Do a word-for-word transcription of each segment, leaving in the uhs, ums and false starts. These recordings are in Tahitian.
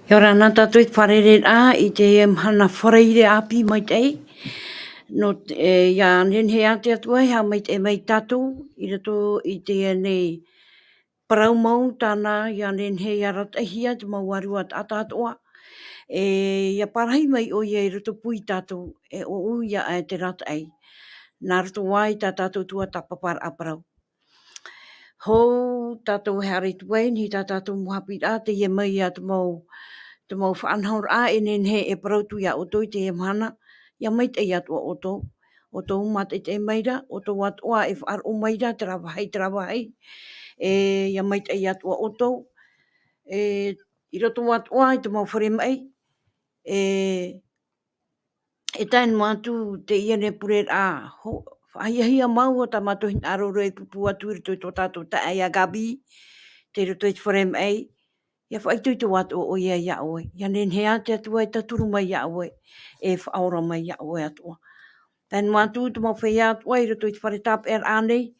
Ia ora na tātou i te fārereiraʻa i teie mahana Faraire ʻāpī maitaʻi. Nō te, e, ia nehenehe ā te Atua e haʻamaitaʻi mai ia tātou i roto i teie nei parau mau tāna, ia nehenehe ia arataʻihia te mau vārua taʻata atoʻa. E, ia parahi mai ʻoia i roto pū ia tātou, e ʻoʻu ia ʻae te arataʻi. Nā roto ā i tā tātou tuatāpaparaʻa parau. Hou tātou e haere atu ai, nehenehe tā tātou mau haʻapiʻiraʻa, teie mai ia te mau, te mau faʻanahoraʻa, e nehenehe e parau atu ia ʻoutou i teie mahana, ia maitaʻi atoʻa ʻoutou. ʻOutou mātaʻitaʻi mai ra, ʻoutou atoʻa e faʻaroʻo mai ra, terā vāhi, terā vāhi. E, ia maitaʻi atoʻa ʻoutou. E, i roto atoʻa i te mau fare maʻi. E, e tae noa atu teie nei pureraʻa, ho-, faʻahiahia mau o tā mātou hinaʻaro e pūpū atu i roto i tō tātou taeaʻe ia Gaby, tei roto i te fare maʻi, ia faʻaitoito atoʻa ʻoia ia ʻoe, ia nehenehe ā te Atua e tauturu mai ia ʻoe, e faʻaora mai ia ʻoe atoʻa. Tae noa atu te mau feiā atoʻa i roto i te fare tāpeʻaraʻa nei,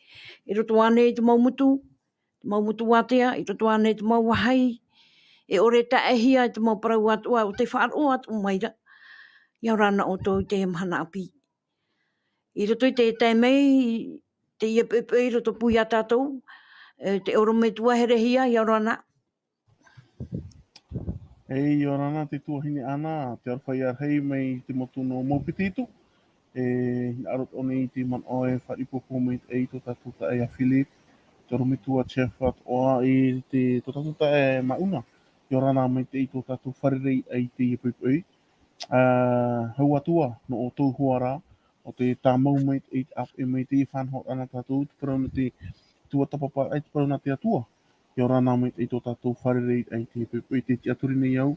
i roto ānei i te mau motu, te mau motu ātea, i roto ānei te mau vāhi, e ʻore e taeaʻehia e te mau parau atoʻa, ʻo tē faʻaroʻo atoʻa mai ra. Ia ora na ʻoutou i teie mahana ʻāpī. I roto i te tae mai, teie poʻipoʻi i roto pū ia tātou, e, te ʻorometua Herehia, ia ora na. E, ia ora na te tuahine Ana, te aroha ia rahi mai te motu nō Maupiti Ito. E, hinaʻaro atoʻa nei i te manaʻo e faʻaʻohipa mai ai tō tātou taeaʻe ia Philip, te ʻorometua Jeff atoʻa i te, tō tātou taeaʻe Mauna. Ia ora na maitaʻi tō tātou fārereiraʻa i teie poʻipoʻi. Ā, hou atoʻa, nō ʻoutou hoʻi rā, ʻo tē tāmau mai, e, ʻāpeʻe mai te faʻanahoraʻa nā tātou, te parau nā te tuatāpaparaʻa, te parau nā te Atua. Ia ora na maitaʻi tō tātou fārereiraʻa i teie poʻipoʻi, tē tiʻaturi nei au,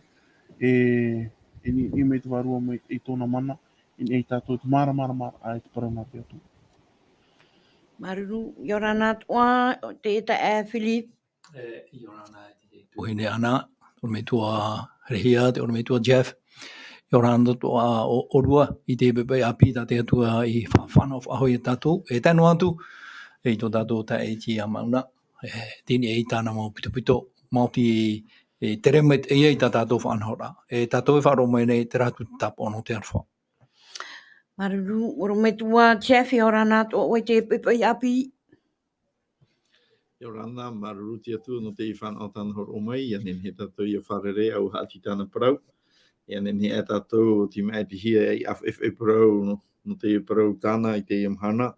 e, e niʻa, niʻa mai te Vārua maitaʻi i tōna mana, i niʻa ia tātou te māramarama, ā, i te parau nā te Atua. Māuruuru, ia ora na atoʻa, te taeaʻe Philip. E, ia ora na te tuahine Ana, te ʻorometua Herehia, te ʻorometua Jeff. Ia ora na atoʻa ʻo-, ʻōrua i teie poʻipoʻi ʻāpī tā te Atua i fa-, fānaʻo faʻahou ia tātou. E tae noa atu, e, i tō tātou taeaʻe ia Mauna, e, teie nei tāna mau pitopito, maoti e, e tere mai te, e, i tā tātou faʻanahoraʻa. E tātou e faʻaroʻo mai nei, terā atu te tāpaʻo nō te aroha. Māuruuru, ʻorometua Jeff, ia ora na atoʻa ʻoe i teie poʻipoʻi ʻāpī. Ia ora na, māuruuru te Atua nō te fānaʻo tāna hōroʻa mai, ia nehenehe tātou ia fārerei, ʻua haʻati tāna parau. Ia nehenehe ā tātou, te mea e pihia ai ʻāfaʻifaʻi parau nō, nō te parau tāna i teie mahana.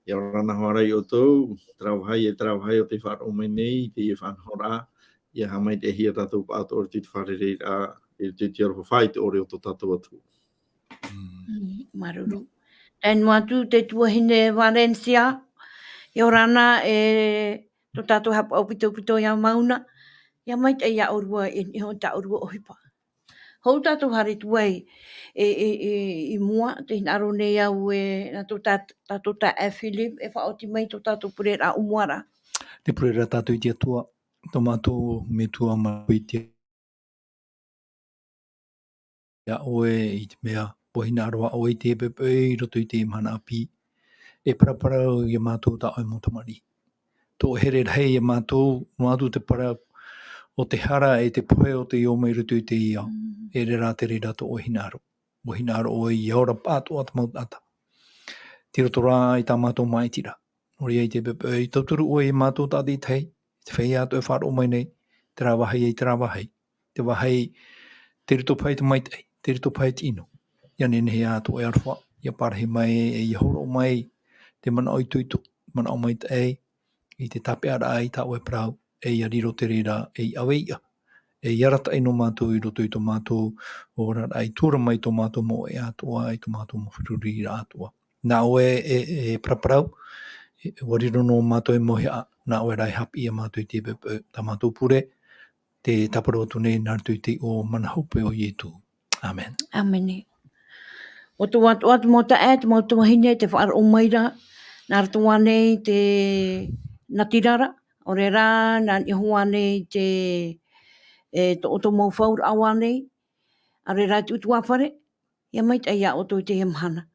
Ia ora na hoʻi rā ia ʻoutou, terā vāhi e terā vāhi o tē faʻaroʻo mai nei, teie faʻanahoraʻa, ia haʻamaitaʻihia tātou pāʻatoʻa i te fārereiraʻa, i te, te aroha faʻaitoito o tō tātou Atua. Mm. Mm, māuruuru. Tae noa atu te tuahine Valencia, ia ora na e tō tātou haʻapaʻo pitopito ia Mauna, ia maitaʻi ia ʻōrua i niʻa i tā ʻōrua ʻohipa. Hou tātou haere atu ai, e, e, e, i mua, tē hinaʻaro nei au e, nā tō tā-, tā tō taeaʻe Philip, e faʻaoti mai tō tātou pureraʻa ʻōmuaraʻa. Tē pure ra tātou i te Atua, tō mātou Metua Manuhia, ia ʻoe i te mea, ʻua hinaʻaro ʻoe i teie poʻipoʻi i roto i teie mahana ʻāpī. E paraparau ia mātou tā ʻoe mau tamariʻi. Tō ʻoe here rahi ia mātou, noa atu te parau, ʻo te hara e te pohe o tei ō mai i roto i teie ao. Mm. E ʻere rā te reira tō ʻoe hinaʻaro. ʻUa hinaʻaro ʻoe ia ora pāʻatoʻa te mau taʻata. Tei roto rā i tā mātou māʻitiraʻa. Nō reira i teie poʻipoʻi, tauturu ʻoe ia mātou tātaʻitahi, i te feiā atoʻa e faʻaroʻo mai nei, terā vāhi i terā vāhi. Te vāhi, tei roto paʻi te maitaʻi, tei roto paʻi te ʻino. Ia nehenehe ā tō ʻoe aroha, ia parahi mai, e ia hōroʻa mai, te manaʻo itoito, manaʻo maitaʻi, i te tāpeʻaraʻa i tā ʻoe parau, e ia riro te reira, ei ʻaveiʻa. E ia arataʻi nō mātou i roto i tō mātou oraraʻa, i tura mai tō mātou mau ʻohipa atoʻa, i tō mātou mau feruriraʻa atoʻa. Nā ʻoe e, e paraparau, e, ʻua riro nō mātou e mauhaʻa, nā ʻoe rā e haʻapiʻi ia mātou i teie poʻipoʻi, tā mātou pure, tē tāparu atu nei nā roto i te iʻoa mana hope o Ietu. ʻĀmene. ʻĀmene. ʻO tō atoʻa te mau taeaʻe, te mau tuahine, tē faʻaroʻo mai ra, nā roto ānei i te natirara, ʻaore rā, nā niʻa iho ānei i te, e, tō, tō mau fauraʻa ānei, ʻaore rā te ʻutuāfare, ia maitaʻi ia ʻoutou i teie mahana.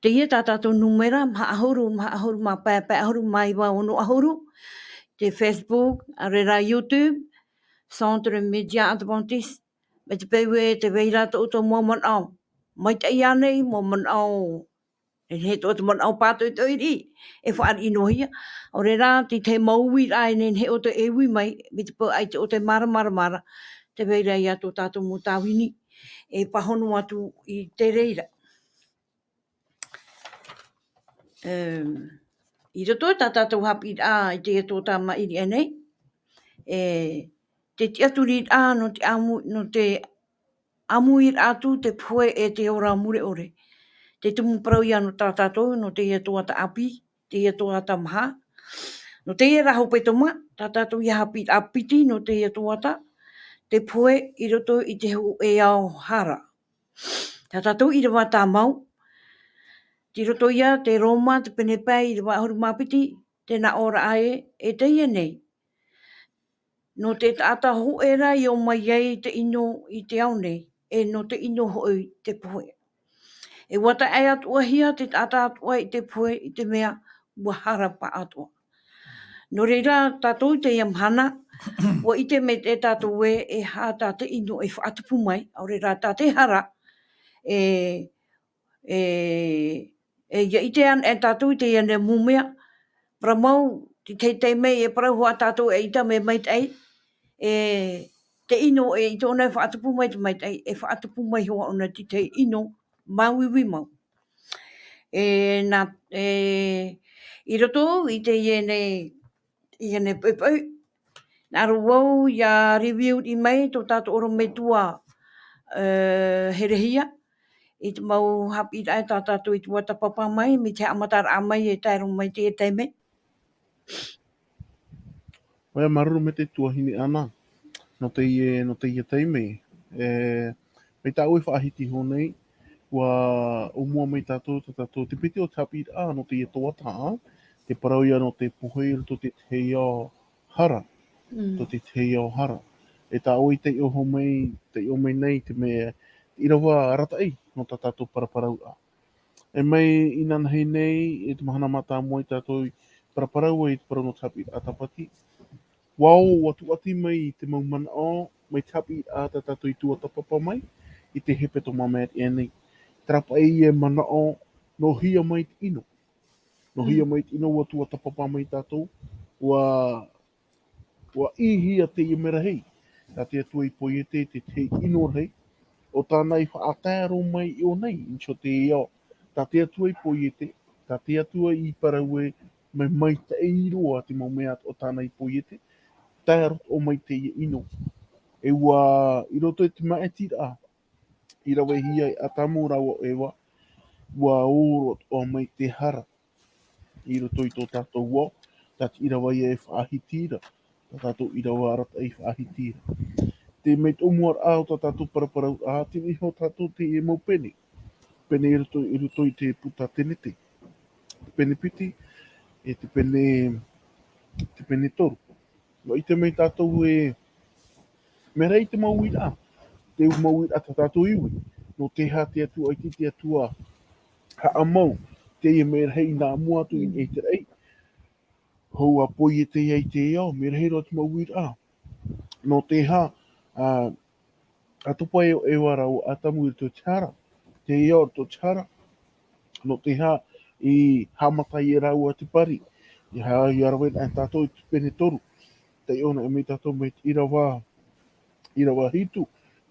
Teie tā tātou nūmera, maha ʻahuru, maha ʻahuru mā pae, pae ʻahuru mā iva, ono ʻahuru, te Facebook, ʻaore rā YouTube, Centre Média Adventiste, e te peu e te vai ra tō ʻoutou mau manaʻo maitaʻi ānei, mau manaʻo, e nehenehe tō te manaʻo pātoʻitoʻi riʻi, e fāriʻi noa hia. ʻAore rā, te tahi mau uiraʻa e nehenehe ʻoutou e ui mai, mai te peu ʻaita ʻoutou e māramarama ra, te vai ra ia tō tātou mau tāvini, e pāhono atu i te reira. Em, i roto i tā tātou haʻapiʻiraʻa i teie tuatāmā ʻiriʻa nei, e, te tiʻaturiraʻa nō te ʻāmu-, nō te ʻāmuiraʻa atu te pohe e te ora mure ʻore. Te tumu parau ia nō tā tātou, nō teie tuatāpī, teie tuatāmaha. Nō teie ra hopeitoma, tā tātou ia haʻapiʻiraʻa piti nō teie tuatā, te pohe i roto i te hōʻē ao hara. Tā tātou ʻīrava tāmau, tei roto ia te Roma, te pene pae ʻīrava ʻahuru mā piti, tē nā ʻō ra ē, e teie nei. Nō te taʻata hōʻē ra i ō mai ai te ʻino i te ao nei, e nō te ʻino hoʻi te pohe. E ʻua tae atoʻa hia te taʻata atoʻa i te pohe i te mea ʻua hara pāʻatoʻa. Nō reira, tātou i teie mahana, ʻua ʻite maitaʻi tātou ē, e aha tā te ʻino e faʻatupu mai, ʻaore rā tā te hara, e, e, e, ʻia ʻite anaʻe tātou i teie nei mau mea, parau mau, te tahi taime e parau hoʻi tātou eʻita mea maitaʻi, e, te ʻino e ʻite ʻōna e faʻatupu mai te maitaʻi, e faʻatupu mai hoʻi ʻōna te tahi ʻino māuiui mau. E, nā, e, i roto i teie nei, i teie nei poʻipoʻi, nā roto vau ʻia review riʻi mai tō tātou ʻorometua, e, herehia, i te mau haʻapiʻiraʻa tā tātou i tuatāpapa mai, mai te haʻamataraʻa mai e tae roa mai teie taime. ʻOia, māuruuru maitaʻi tuahine Ana, nō teie, nō teie taime. E, mai tā ʻoe faʻahiti iho nei, ʻua ʻōmua mai tātou, tā tātou, te piti o te haʻapiʻiraʻa nō teie tuatā, te parau ia nō te pohe i roto i te tahi ao hara, Mm. tō te tahi ao hara. E tā ʻoe i taiʻo mai, taiʻo mai nei te mea, te ʻīrava arataʻi nō tā tātou paraparau ra. E mai inanahi nei, i te mahana mātāmua i tātou i paraparau ai i te parau nō te haʻapiʻiraʻa tāpati. ʻUa ō, ʻua tūʻati mai te mau manaʻo, mai te haʻapiʻiraʻa tā tātou i tuatāpapa mai, i te hepetoma mai ʻānei. Terā paʻi e manaʻo, nō hea mai te ʻino. Nō hea Mm. mai te ʻino ʻua tuatāpapa mai tātou, ʻua ʻUa ʻī hia teie merahi, tā te Atua i poiete te tahi ʻino rahi, ʻo tāna i faʻatae roa mai i ʻō nei, i niʻa i te ao. Tā te Atua i poiete, tā te Atua i parau ē, mai maitaʻi roa te mau mea atoʻa tāna i poiete, tae roa mai teie ʻino. E ʻua, i roto i te māʻitiraʻa, i ravehia e Atamu rāua ʻo Eva, ʻua ō roa atoʻa mai te hara. I roto i tō tātou ao, tā te ʻīrava ia e faʻahiti ra, tā tātou ʻīrava arataʻi faʻahiti ra. Te mea tōmuaraʻa o tā tātou paraparau, ʻa, te iho tātou te mau pene. Pene i roto, i roto i te puta Tenete. Te pene piti, e te pene, te pene toru. ʻUa ʻite mai tātou e, mea rahi te mau uiraʻa, te mau uiraʻa tā tātou i ui, nō te aha te Atua, ʻaita te Atua haʻamau, teie mea rahi i nā mua atu i, i te raʻi. Hou a poiete ai te ao, mea rahi roa te mau uiraʻa. Nō te aha, ā, ʻa topa e, e ʻo Eva rāua ʻo Atamu i roto i te hara, te ao i roto i te hara, nō te aha i haʻamata ai e rāua te pari. ʻIa, ʻia rave anaʻe tātou i te pene toru. Taiʻo anaʻe mai tātou mai te ʻīrava, ʻīrava hitu,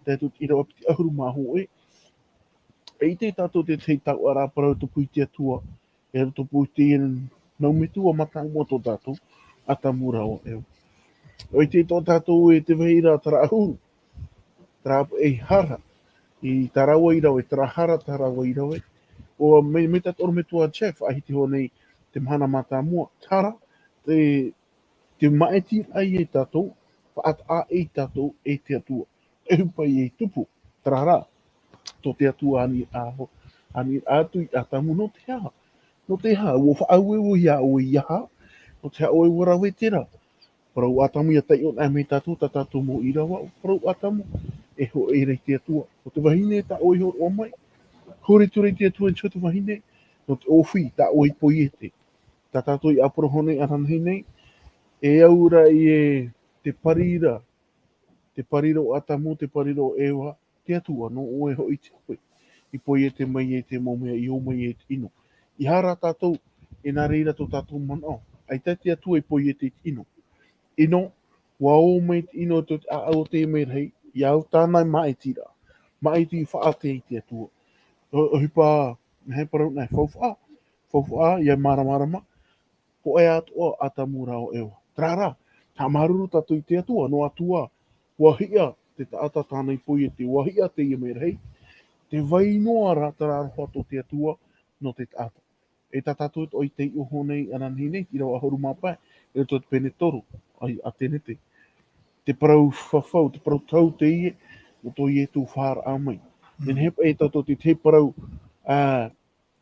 tae atu i te ʻīrava piti ʻahuru mā hōʻē. E ʻite tātou te tahi taoʻa ra parau tupu i te Atua, e tupu i te nau metua mātāmua tō tātou, Atamu rāua ʻo Eva. ʻUa ʻite tō tātou e te vāhi ra terā ʻahuru, terā paʻi hara, i tā rāua i rave, terā hara tā rāua i rave. ʻUa mai, mai tā te ʻorometua Jeff, faʻahiti iho nei te mahana mātāmua, te hara, te, te māʻitiraʻa ia tātou, faʻataʻa ai tātou e te Atua. E ʻohipa ia i tupu, terā rā, tō te Atua ani a, ani atu ia Atamu nō te aha. Nō te aha, ʻua faʻaueuehia ʻoe i aha, nō te aha ʻoe ʻua rave terā. Parau Atamu ʻia taiʻo anaʻe mai tātou, tā tātou mau ʻīrava, parau Atamu, e hōʻē ra i te Atua. ʻO te vahine tā ʻoe i hōroʻa mai, huri atu ra i te Atua i niʻa i te vahine, nō te ʻōfī, tā ʻoe i poiete. Tā tātou i ʻāporo iho nei ananahi nei, e au ra i e te pari ra, Te pariro o Atamu, te pariro o Eva, te Atua, nō ʻoe hoʻi te hope. I poiete mai e te mau mea, i ō mai e te ʻino. I hara tātou, e nā reira tō tātou manaʻo. ʻAita te Atua i poiete i te ʻino. ʻIno, ʻua ō mai te ʻino tō te ʻāʻau o te merahi, i au tāna i māʻitiraʻa. Māʻiti i faʻaʻite i te Atua. ʻO, ʻohipa, nā hea parau nā, faufaʻa, faufaʻa, ʻia māramarama, hōʻē atoʻa Atamu rā ʻo Eva. Terā rā, haʻamāuruuru tātou i te Atua, nō Atua, ʻua hiʻa te taʻata tāna i poiete, ʻua hiʻa teie merahi, tē vai noa ra terā aroha tō te Atua nō te taʻata. E tā tātou e toʻo i te iʻoa nei, ananahi nei, ʻīrava ʻahuru mā pae, e roto i te pene toru, ʻa, ʻa Tenete. Te parau fafau, te parau tau teie, nō tō Ietu fāraʻa mai. Mm. E nehenehe paʻi tātou te, te parau, ā,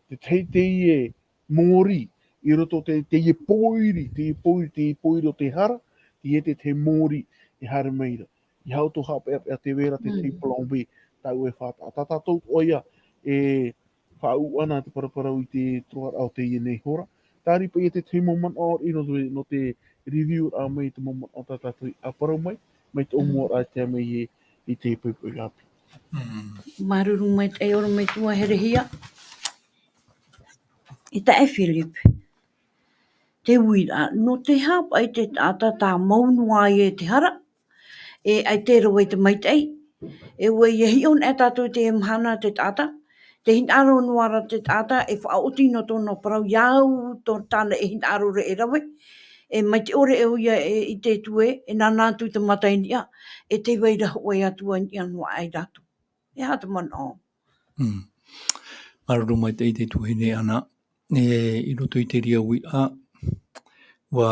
te tahi teie mōrī, i roto te, teie pōiri, teie pōiri, teie pōiri o te hara, teie te, te mōrī e haere mai ra. I hau tō haʻapeʻapeʻa te vera te, te Mm. plan B, tāʻu e fātaʻa. Tā tātou ʻoia e faʻaʻū ana te paraparau i te toroʻaraʻa o teie nei hora. Tāriʻi paʻi e te tahi mau manaʻo i nō te, nō te review raʻa mai te mau manaʻo tā tātou i ʻāparau mai, mai te ʻōmuaraʻa e tae mai e, i te poʻipoʻi ʻāpī. Mm. Māuruuru maitaʻi ʻorometua herehia. E taeaʻe Philip, te uiraʻa, nō te aha paʻi te taʻata tā mau noa ai e te hara, e ʻaita rā e te maitaʻi, e ʻua ʻia hiʻo nei tātou i te mahana te taʻata, tē hinaʻaro noa ra te taʻata, e faʻaoti nō tōna parau i au tō tāna e hinaʻaro ra e rave, e mai te ʻore ʻoia e, i te tue, e nānā atu i te mata i niʻa, e tē vai ra hōʻē atu i niʻa noa aʻe rātou. E aha te manaʻo? Mm. Māuruuru maitaʻi te tuahine Ana. E, i roto i te reira uiraʻa, ʻua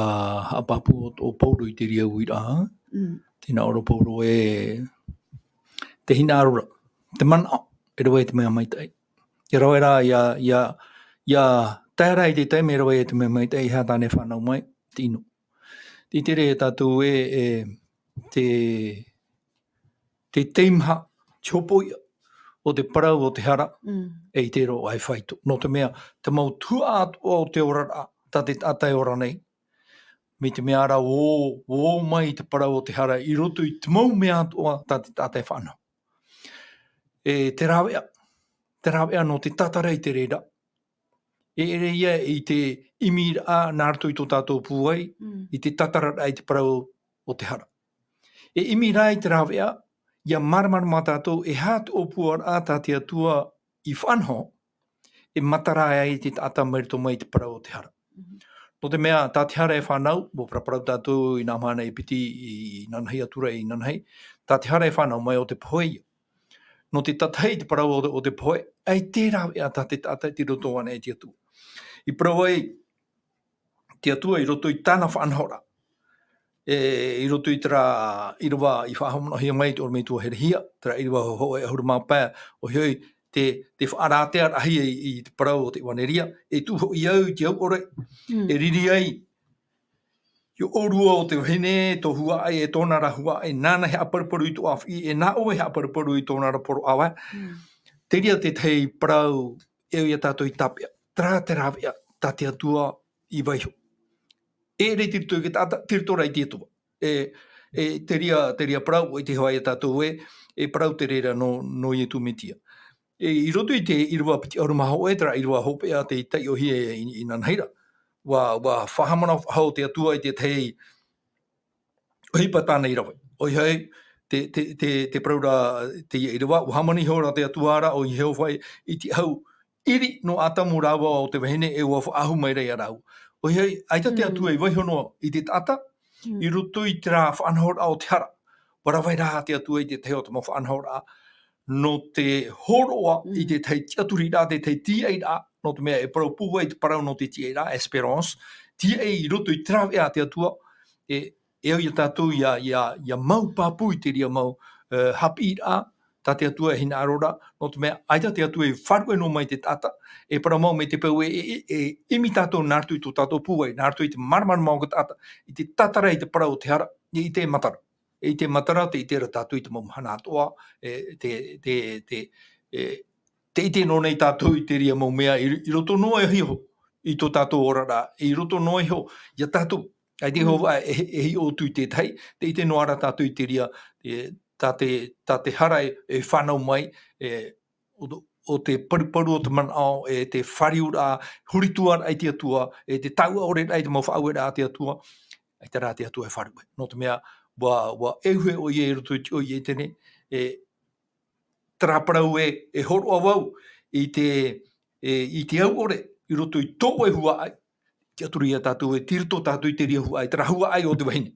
haʻapāpū ʻo, ʻo Paulo i te reira uiraʻa. Mm. Tē hinaʻaro Paulo e, te hinaʻaro ra, te manaʻo, e rave te mea maitaʻi. E rave ra, ʻia, ʻia, ʻia tae ra i te taime e rave te mea maitaʻi, e aha tāna e fānau mai, te ʻino. Tē ʻite ra tātou e, e, te, te teimaha, te hopoiʻa o te parau o te hara, Mm. e ʻite roa e faito. Nō te mea, te mau tuhaʻa atoʻa o te oraraʻa, tā te taʻata e ora nei, mai te mea ra ʻua, ʻua ō mai te parau o te hara, i roto i te mau mea atoʻa, tā te taʻata e fānau. E te rāveʻa, te rāveʻa nō te tātara i te reira. E ʻere ïa i te ʻimiraʻa nā roto i tō tātou pūai, Mm. i te tātararaʻa i te parau o te hara. E ʻimi rā i te rāveʻa, ʻia māramarama tātou, e aha te ʻōpuaraʻa tā te Atua i faʻanaho, e matara ai te taʻata mai roto mai i te parau o te hara. Mhm. Nō te mea, tā te hara e fānau, ʻua paraparau tātou i nā mahana i piti, i, inanahi atu ra, inanahi, tā te hara e fānau mai ʻo te pohe ïa. Nō te tātahi i te parau o te, o te pohe, ʻaita e rāveʻa tā te taʻata i roto anaʻe i te Atua. I parau ai te Atua i roto i tāna faʻanahoraʻa. E, i roto i terā ʻīrava i faʻahaʻamanaʻohia mai te ʻorometua herehia, terā ʻīrava hō-, hōʻē ʻahuru mā pae, ʻoia hoʻi te, te faʻaratearaʻahia i, i te parau o te ʻevaneria, e tuʻu hoʻi au i te au ʻore, Mm. e riri ai, i ʻōrua o te vahine, tō huaʻai, e tōna ra huaʻai, nāna e haʻaparuparu i tō ʻāfiʻi, e nā ʻoe e haʻaparuparu i tōna ra poro ʻāvae. Mm. Te reira te tahi parau, e au ia tātou i tāpeʻa, terā te rāveʻa, tā te Atua i vaiiho. E ʻere i te roto i te taʻata, te roto rā i te Atua. E, e te reira, te reira parau, ʻua ʻite hoʻi ia tātou ē, e parau te reira nō, nō Ietu Metia. E, i roto i te ʻīrava piti ʻahuru mā hōʻē, terā ʻīrava hopeʻa tei taiʻohia i, i, inanahi ra. ʻUa, ʻua faʻahaʻamanaʻo faʻahou te Atua i te tahi ʻohipa tāna i rave. ʻOia hoʻi, te, te, te, te parau ra teie ʻīrava, ʻua hāmani iho ra te Atua ra ʻo Iehova i te ʻahu ʻiri nō Atamu rāua ʻo te vahine e ʻua faʻaʻahu mai ra ia rāua. ʻOia hoʻi, ʻaita te Mm. Atua i vaiiho noa i te taʻata, Mm. i roto i terā faʻanahoraʻa o te hara. ʻUa rave rā te Atua i te tahi o te mau faʻanahoraʻa, nō te hōroʻa i Mm. te tahi tiʻaturiraʻa, te tahi tīaʻiraʻa, nō te mea e parau pūai te parau nō te tīaʻiraʻa, espérance, tīaʻi i roto i te rāveʻa a te Atua, e, e au ia tātou ia, ia, ia mau pāpū i te reira mau, e, haʻapiʻiraʻa, tā te Atua e hinaʻaro ra, nō te mea, ʻaita te Atua i faʻaruʻe noa mai te taʻata, e parau mau mai te peu ē, e, e, e ʻimi tātou nā roto i tō tātou pūai, nā roto i te māramarama o te taʻata, i te tātara i te parau o te hara, e ʻite matara. E ʻite matara, tē ʻite ra tātou i te mau mahana atoʻa, e, te, te, te, e, tē ʻite noa nei tātou i te reira mau mea, i, i roto noa iho, i tō tātou oraraʻa, i roto noa iho, ia tātou, ʻAita e hōhoʻa, e, e hiʻo atu i te tahi, tē ʻite noa ra tātou i te reira, e, tā te, tā te hara e, e fānau mai, e, o, o te paruparu o te manaʻo, e te fāriuraʻa, huri atu ra i te Atua, e te taua ʻore ra i te mau faʻaueraʻa a te Atua, ʻaita rā te Atua e fārerei. Nō te mea, ʻua, ʻua ʻeuhe ʻoia i roto i te ʻoire i ʻētene, e, terā parau ē, e hōroʻa vau i te, e, i te au ʻore, i roto i tō ʻoe huaʻai, tiʻaturi ia tātou ē, tei roto tātou i te reira huaʻai, terā huaʻai o te vahine.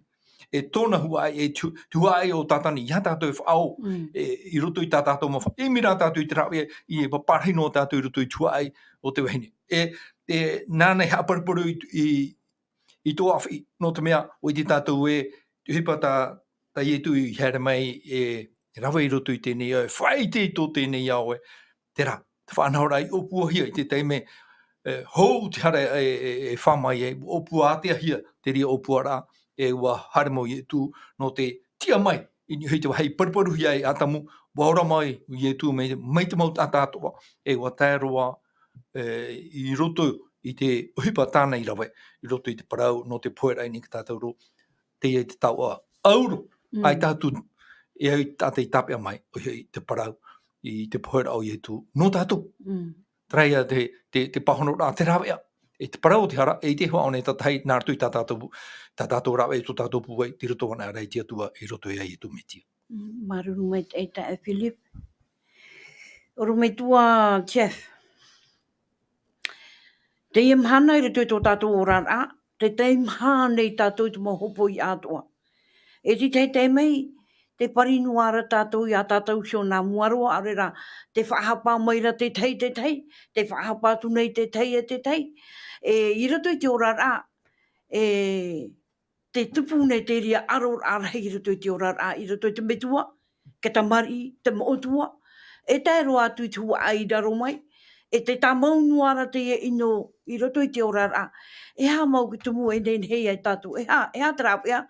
E tōna huaʻai, e te, te huaʻai o Tātani, ia tātou e faʻaō, Mm. e, i roto i tā tātou mau fa-, e ʻimi rā tātou i te rāveʻa, e paparahi noa tātou i roto i te huaʻai o te vahine. E, e, nāna e haʻaparuparu i, i, i tō ʻāfaʻi, nō te mea, ʻua ʻite tātou ē, te ʻohipa tā, tā Ietu i haere mai e rave i roto i teie nei ao, e faʻaʻite i tō teie nei ao ē, terā, te faʻanahoraʻa i ʻōpuahia i te taime, e, hou te hara e, e, e fā mai ai, ʻōpua āteahia te reira ʻōpuaraʻa, e ʻua haere mau Ietu nō te tiʻa mai, i niʻa i te vāhi paruparuhia ai Atamu, ʻua ora mai Ietu mai, mai te mau taʻata atoʻa, e ʻua tae roa, e, i roto i te ʻohipa tāna i rave, i roto i te parau nō te poheraʻa i niʻa i tā tātou ra, teie te taoʻa ʻauro, Mm. ʻaita atu, e au i tātou i tāpeʻa mai, ʻoia hoʻi te parau, i te poheraʻa o Ietu, nō tātou. Mm. Terā ia te, te, te pāhonoraʻa, te rāveʻa, e te parau o te hara, e ʻite hoʻi ʻōna e tātaʻi, nā roto i tā tātou, tā tātou rāveʻa, tō tātou pūai, tei roto anaʻe ra i te Atua, i roto ia Ietu Metia. Mm, māuruuru maitaʻi, e Philip. ʻOrometua Jeff. Teie mahana i roto i tō tātou oraraʻa, tē tae mai nei tātou i te mau hopoiʻa atoʻa. E tē tae mai, tē pari noa ra tātou ia tātou iho nā mua roa, ʻaore rā, tē faʻahapa mai ra te tahi, te tahi, tē faʻahapa atu nei te tahi, e te tahi. E, i roto i te oraraʻa, e, tē tupu nei te reira ʻaroraʻa rahi i roto i te oraraʻa, i roto i te Metua, te Tamariʻi, te Moʻotua, e tae roa atu i te huaʻai i raro mai, e tē tāmau noa ra teie ʻino i roto i te oraraʻa. E aha mau te tumu e nehenehe ai tātou, e aha, e aha te rāveʻa,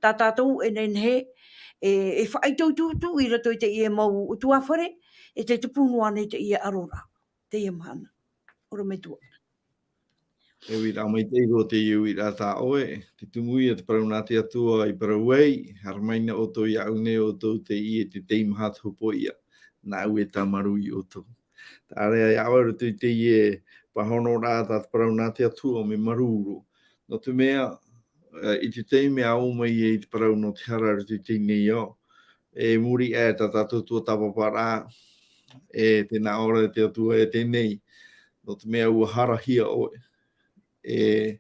tā tātou e nehenehe, e, e faʻaitoitoito i roto i teie mau ʻutuāfare, e tē tupu noa nei teie ʻaroraʻa, teie mahana. ʻOrometua. E uiraʻa maitaʻi roa teie uiraʻa tā ʻoe, te tumu ia te parau nā te Atua i parau ai, haere mai na ʻoutou iāʻu nei ʻoutou teie te teimaha te hopoiʻa, nāʻu e tāmarū ia ʻoutou. Terā ia ʻoe i roto i teie pāhonoraʻa tā te parau nā te Atua mea māuruuru. Nō te mea, e, i te taime a ō mai ai i te parau nō te hara i roto i teie nei ao, e muri aʻe tā tātou tuatāpaparaʻa, e tē nā ʻō ra te Atua e teie nei, nō te mea ʻua harahia ʻoe, e,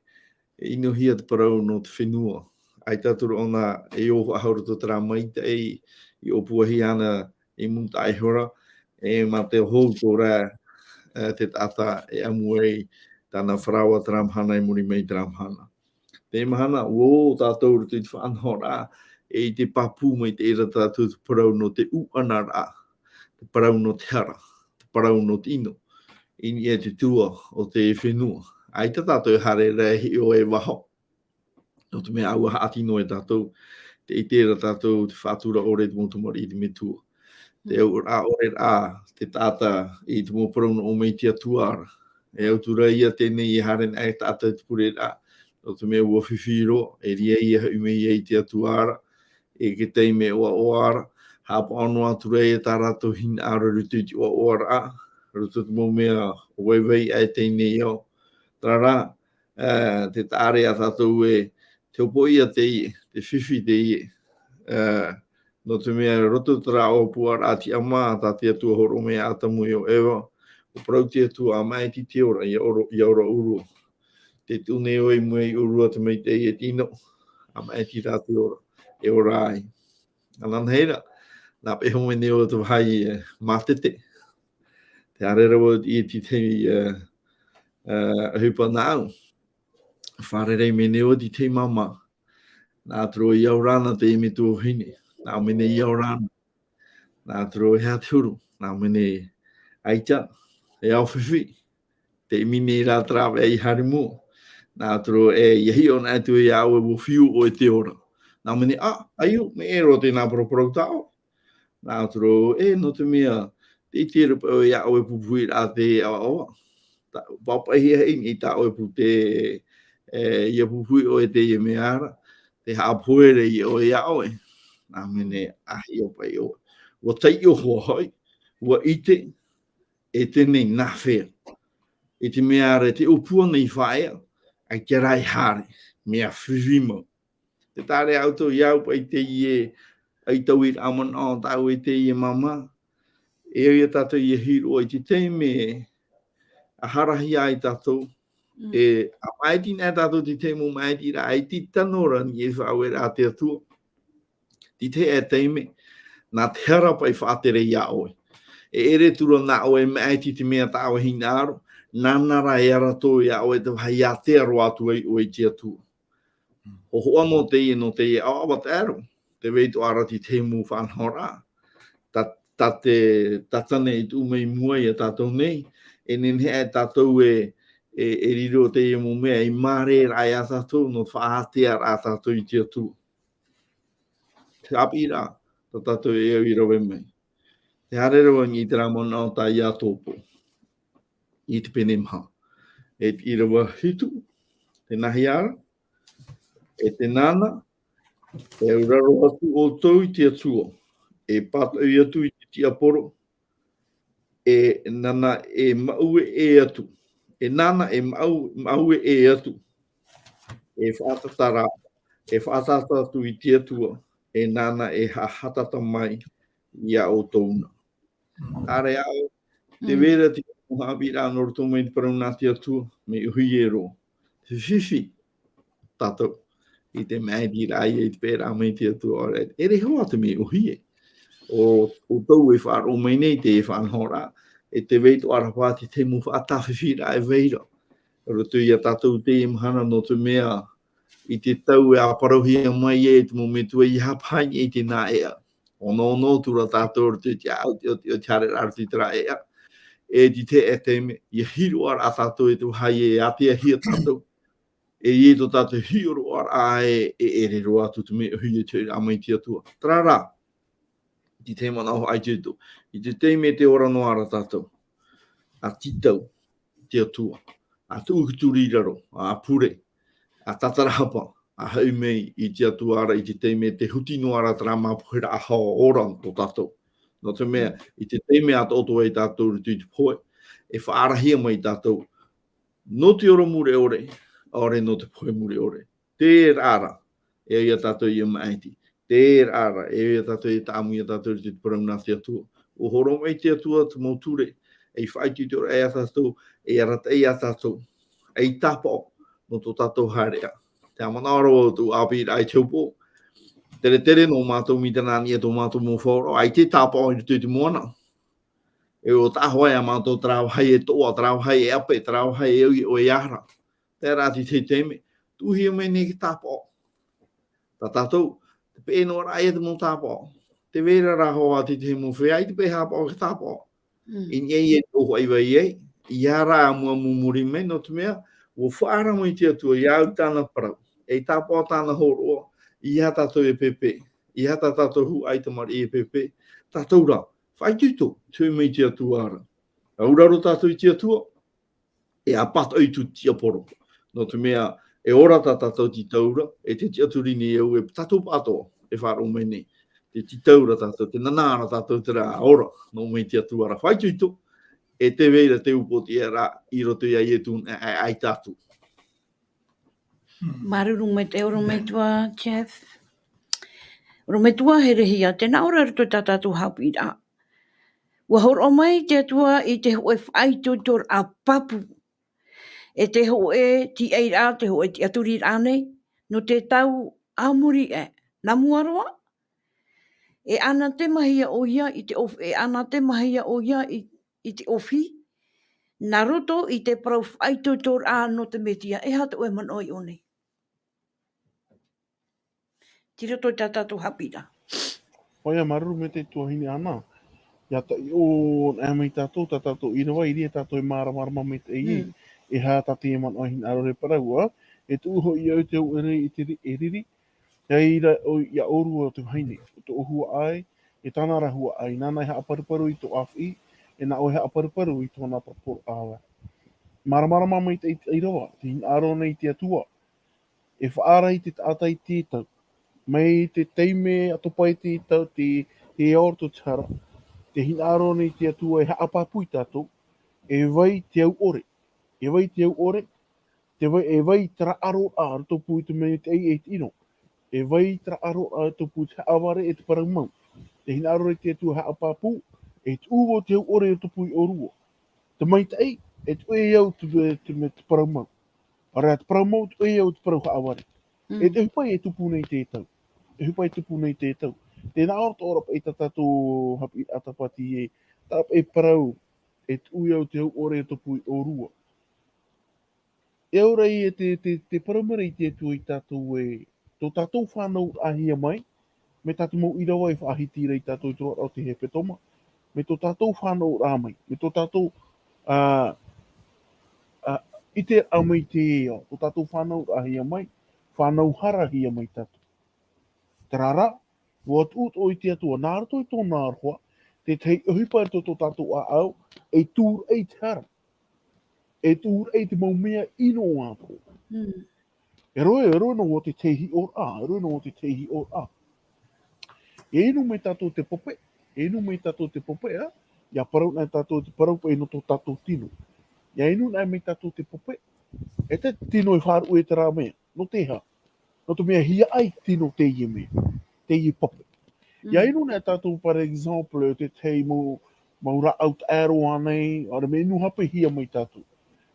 e ʻinohia te parau nō te fenua. ʻAita atu ra ʻōna e ō faʻahou i roto terā maitaʻi, i ʻōpuahia ana i mūtaʻa iho ra, e mā te hou tō rā, e, te taʻata e ʻamu ai tāna faraoa terā mahana i muri mai terā mahana. Teie mahana, ʻua ō tātou i roto i te faʻanahoraʻa, e i te pāpū maitaʻi ra tātou te parau nō te ʻūʻanaraʻa, te parau nō te hara, te parau nō te ʻino, i niʻa i te tua o te fenua. ʻAita tātou e haere ra e hiʻo e vāho. Nō te mea ʻua haʻati noa e tātou, tē ʻite ra tātou te faʻatura ʻore i te mau tamariʻi i te Metua. Te Mm. auraʻa ʻore rā, te taʻata i te mau parau nō ʻō mai i te Atua ra. E au atu ra ia teie nei e haere ana e taʻata i te pureraʻa. Nō te mea ʻua fifi roa, e ʻere ia hoʻi mai ai i te Atua ra, e te taime ʻoaʻoa ra, haʻapaʻo noa atu ra ia tā rātou hinaʻaro i roto i te ʻoaʻoaraʻa, i roto i te mau mea ʻo vaivai aʻe i teie nei ao. Terā rā, e, te taʻa ra ia tātou ē, te hopoiʻa teie, te fifi teie, e, nō te mea i roto i terā ʻōpuaraʻa tiʻamā, tā te Atua i hōroʻa mai ia Atamu e ʻo Eva, ʻua parau te Atua, ʻa maʻiti te ora, ʻia ora, ʻia ora ʻōrua. Tē tuʻu nei ʻoe i mua i ʻōrua te maitaʻi e te ʻino, ʻa maʻiti rā te ora, e ora ai. Ananahi ra, nā paʻi e hōmai nei ʻoe te vāhi, e, mātete. Tē haere ra vau i te tahi, e, e, ʻohipa nāʻu. Fārerei mai nei ʻoe i te tahi māmā. Nā te ora ʻia ora na te Metua Vahine. Nā ʻō mai nei ʻia ora na. Nā te ora e aha te huru. Nā ʻō mai nei ʻaita. E ao fifi. Tē ʻimi nei ra te rāveʻa i haere i mua. Nā te ora e, ʻia hiʻo anaʻe atu ia ʻoe ʻua fiu ʻoe i te ora. Nā ʻō mai nei, ā, ʻaio, mea ʻē roa teie nā paraparau tā ʻoe. Nā te ora, e, nō te mea, tē ʻite ra paʻi ʻoe ia ʻoe pupuhi ra te ʻoaʻoa. Tā, pāpaʻihia i tā ʻoe pū te, e, ʻia pupuʻi ʻoe i teie mea ra, tē haʻapohe ra ʻoe iā ʻoe. ʻĀmene, ʻāhia paʻi ʻoe. ʻUa taiʻo hoʻi, ʻua ʻite, e teie nei nā hea. I te mea ra, te ʻōpua nei faʻaea, ʻaita rā e haere, mea fifi mau. Tē taʻa ra ʻoutou iāʻu paʻi i teie, ʻaita i rā manaʻo tāʻu i teie māmā. E au iā tātou ʻia hiʻo i te taime, ʻa harahia ai tātou. Mm. E, ʻa maʻiti nei tātou te taime maʻiti ra, ʻaita i tano ra i niʻa i te faʻaueraʻa a te Atua. Te tahi e taime, nā te hara paʻi faʻatere iā ʻoe. E ʻere atu ra nā ʻoe e maʻiti i te mea tā ʻoe hinaʻaro, nāna rā e ara atoʻa iā ʻoe te vāhi ʻia ātea roa atu ai ʻoe i te Atua. Hōhoʻa nō teie, nō teie ʻāvaʻe taʻero, tē vai atoʻa ra te tahi mau faʻanahoraʻa. Tā, tā te, tā tāna i tuʻu mai i mua iā tātou nei, e nehenehe tātou e, e, e riro teie mau mea, e māere ra iā tātou, nō te faʻaātea ra tātou i te Atua. Te ʻāpīraʻa, tā tātou e au i rave mai. Tē haere ra vau i te rā manaʻo tā Iakobo. I te pene maha. E te ʻīrava hitu, tē nā hea ra, e tē nāna, e auraro atu ʻoutou i te Atua, e pātoʻi atu i te tiaporo, e nāna e maʻue ʻē atu, e nāna e maʻu-, maʻue ʻē atu, e faʻatātara, e faʻatātara atu i te Atua, e nāna e haʻatātara mai iā ʻoutou na. Mm. Tē vai ra, tē Mm. vai ra te mau haʻapiʻiraʻa nō roto mai te parau nā te Atua, mea ʻōhie roa. Te fifi, tātou. I te mea e riro ai te pēraʻa mai te Atua, ʻaore, e ʻere hoʻi te mea ʻōhie. ʻO, ʻo ʻoutou e faʻaroʻo mai nei te faʻanahoraʻa, e tē vai atoʻa ra te mau faʻatāfifiraʻa e vai ra. Roto iā tātou teie mahana nō te mea, i te tau e ʻāparauhia mai ai te mau metua ʻia haʻapaʻo i te nā ʻēʻa. Onoono atu ra tātou roto i te ʻāʻau, o te, o te haereraʻa roto i terā ʻēʻa. E te tahi e taime, ʻia hiʻo ra tātou i te vāhi e āteahia tātou. E ʻia tō tātou hiʻo roa ra e, e ʻere roa atu te mea ʻōhie i te hoʻiraʻa mai te Atua. Terā rā, te tahi manaʻo hoʻi ʻaita i tō. I te taime tē ora noa ra tātou. ʻA tītau, te Atua. ʻA tuʻu i te ture i raro, ʻa pure, ʻa tātarahapa, ʻa hoʻi mai i te Atua ra i te taime tē huti noa ra terā mau poheraʻa ora tō tātou. Nō te mea, i te taime ʻa taʻoto ai tātou roto i te pohe, e faʻaarahia mai tātou. Nō te ora mure ʻore, ʻaore nō te pohe mure ʻore. Terā rā, e au iā tātou ʻia maʻiti. Terā rā, e au iā tātou ʻia tāʻamu iā tātou i te parau nā te Atua. ʻUa hōroʻa mai te Atua te mau ture, ei faʻaitoitoraʻa iā tātou, ei arataʻi iā tātou, ei tāpaʻo, nō tō tātou haereʻa. Te manaʻo ra vau tō ʻāpīraʻa i te upoʻo. Tere tere nō mātou mai terā niʻa tō mātou mau faʻaroʻo, ʻaita e tāpaʻo i roto i te moana. E ʻua tahoʻa iā mātou terā vāhi e toʻa, terā vāhi e ʻape, terā vāhi e au i ʻō e ara. Terā te tahi taime, tuʻuhia mai nei te tāpaʻo. Tā tātou, tē peʻe noa ra ia te mau tāpaʻo. Tē vai ra rā hoʻi te tahi mau feiā, ʻaita e peʻe haʻapaʻo i te tāpaʻo. Mm. I niʻa i te ʻōfaʻi vai ai, ʻeiaha rā amuamu muri mai, nō te mea, ʻua faʻaara mai te Atua, ʻia au tāna parau. E tāpaʻo tāna hōroʻa, ʻeiaha tātou e pēpē, ʻeiaha tā tātou huaʻai tamariʻi e pēpē, tātou rā, faʻaitoito, te hoʻi mai te Atua ra. Auraro tātou i te Atua, e ʻa pātoʻi atu te tiaporo. Nō te mea, e ora tā tātou tītau ra, e te tiʻaturi nei au e tātou pātoʻi, e faʻaroʻo mai nei. Te tītau ra tātou, tē nānā ra tātou terā ora, nō mai te Atua ra faʻaitoito, e tē vai ra te upoʻo tiʻa ra, i roto iā Ietu, e, e, ʻaita atu. Māuruuru maitaʻi, ʻorometua Jeff. ʻOrometua Herehia, tē nā ʻō ra i roto i tā tātou haʻapiʻiraʻa. ʻUa hōroʻa mai te Atua i te hōʻē faʻaitoitoraʻa pāpū. E te hōʻē tīaʻiraʻa, te hōʻē tiʻaturiraʻa nei, nō te tau a muri aʻe. Nā mua roa, e ʻanatemahia ʻoia i te ʻōf-, e ʻanatemahia ʻoia i, i te ʻōfaʻi, nā roto i te parau faʻaitoitoraʻa nō te Mesia, e aha tō ʻoe manaʻo i ʻō nei? Tei roto i tā tātou haʻapiʻiraʻa. ʻOia, māuruuru maitaʻi tuahine Ana. ʻIa taiʻo anaʻe mai tātou, tā tātou ʻīrava, i reira tātou e māramarama maitaʻi ai. Mm. E aha tā te manaʻo hinaʻaro e parau, e tuʻu hoʻi au i te hōʻē riri, i te ri-, e riri, ʻia ʻōrua o te vahine, ʻo tō huaʻai, e tāna ra huaʻai, nāna e haʻaparuparu i tō ʻāfaʻi, e nā ʻoe e haʻaparuparu i tōna paraparauraʻa. Māramarama maitaʻi te ʻīrava, tē hinaʻaro nei te Atua, e faʻaara i te taʻata i te tau. Mai te taime ʻa topa i te tau, te, te ao o te hara, te hinaʻaro nei te Atua e haʻapāpū ia tātou, e vai te au ʻore, e vai te au ʻore, te vai, e vai te rāʻaro a roto pū i te mea te ai e te ʻino. E vai te rāʻaro a roto pū i te haʻavare e te parau mau. Te hinaʻaro nei te Atua haʻapāpū, e te ʻū o te au ʻore roto pū i ʻōrua. Te maitaʻi, e te ʻoe au te, te, te, te parau mau. ʻAore rā te parau mau, te ʻoe au te parau haʻavare. Mm. E te ʻohipa e tupu nei te tau. E ʻohipa e tupu nei te tau. Tēnā ʻo te ʻōrapa i tā tātou haʻapiʻiraʻa tāpati e, tāpati e parau, e te ʻoe au te au ʻore roto pū i ʻōrua. E ora i e te, te, te parau mai ra i te Atua ia tātou e, tō tātou fānauraʻahia mai, mai tā te mau ʻīrava e faʻahiti ra ia tātou i te roaraʻa o te hepetoma, mai tō tātou fānauraʻa mai, mai tō tātou, ā, ā, ʻiteraʻa mai te ao, tō tātou fānauraʻahia mai, fānauharahia mai tātou. Terā rā, ʻua tuʻu atoʻa te Atua, nā roto i tōna aroha, te tahi ʻohipa i roto tō tātou ʻāʻau, e tūraʻi te hara. E tūraʻi te mau mea ʻino atoʻa. Mm. E roe, e roe noa te tahi hiʻoraʻa, e roe noa te tahi hiʻoraʻa. E inu mai tātou te pape, e inu mai tātou te pape, ā, ʻia parau nei tātou te parau paʻi nō tō tātou tino. ʻIa inu nei mai tātou te pape, e te tino e faʻaruʻe terā mea, nō te aha? Nō te mea hiaʻai tino teie mea, teie pape. ʻIa Mm. inu nei tātou, par exemple, te tahi mau, mau rāʻau taʻero ānei, ʻaore mea inu hape hia mai tātou.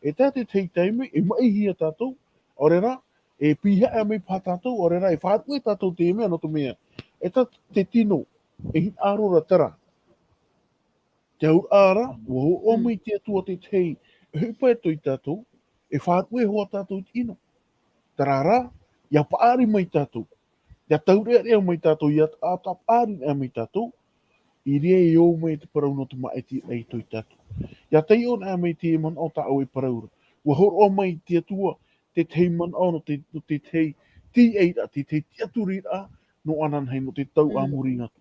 E tā te tahi taime, e maʻihia tātou, ʻaore rā, e pīhaʻa mai paha tātou, ʻaore rā, e faʻaruʻe tātou te mea, nō te mea. E tā te tino, e hinaʻaro ra terā. Te auraʻa ra, ʻua hōroʻa Mm. mai te Atua te tahi, e ʻohipa e tō ia tātou, e faʻaruʻe hoʻi tātou i te ʻino. Terā rā, ʻia paʻari mai tātou. ʻIa taureʻareʻa mai tātou, ʻia ta-, ta-, paʻari nei mai tātou. I reira e ō mai te parau nō te maʻitiraʻa i tō ia tātou. ʻIa taiʻo nei mai te manaʻo tā ʻoe e parau ra. ʻUa hōroʻa mai te Atua, te tahi manaʻo nō te, nō te tahi tīaʻiraʻa, te tahi tiʻaturiraʻa, nō ananahi, nō te tau ā Mm. muri atu.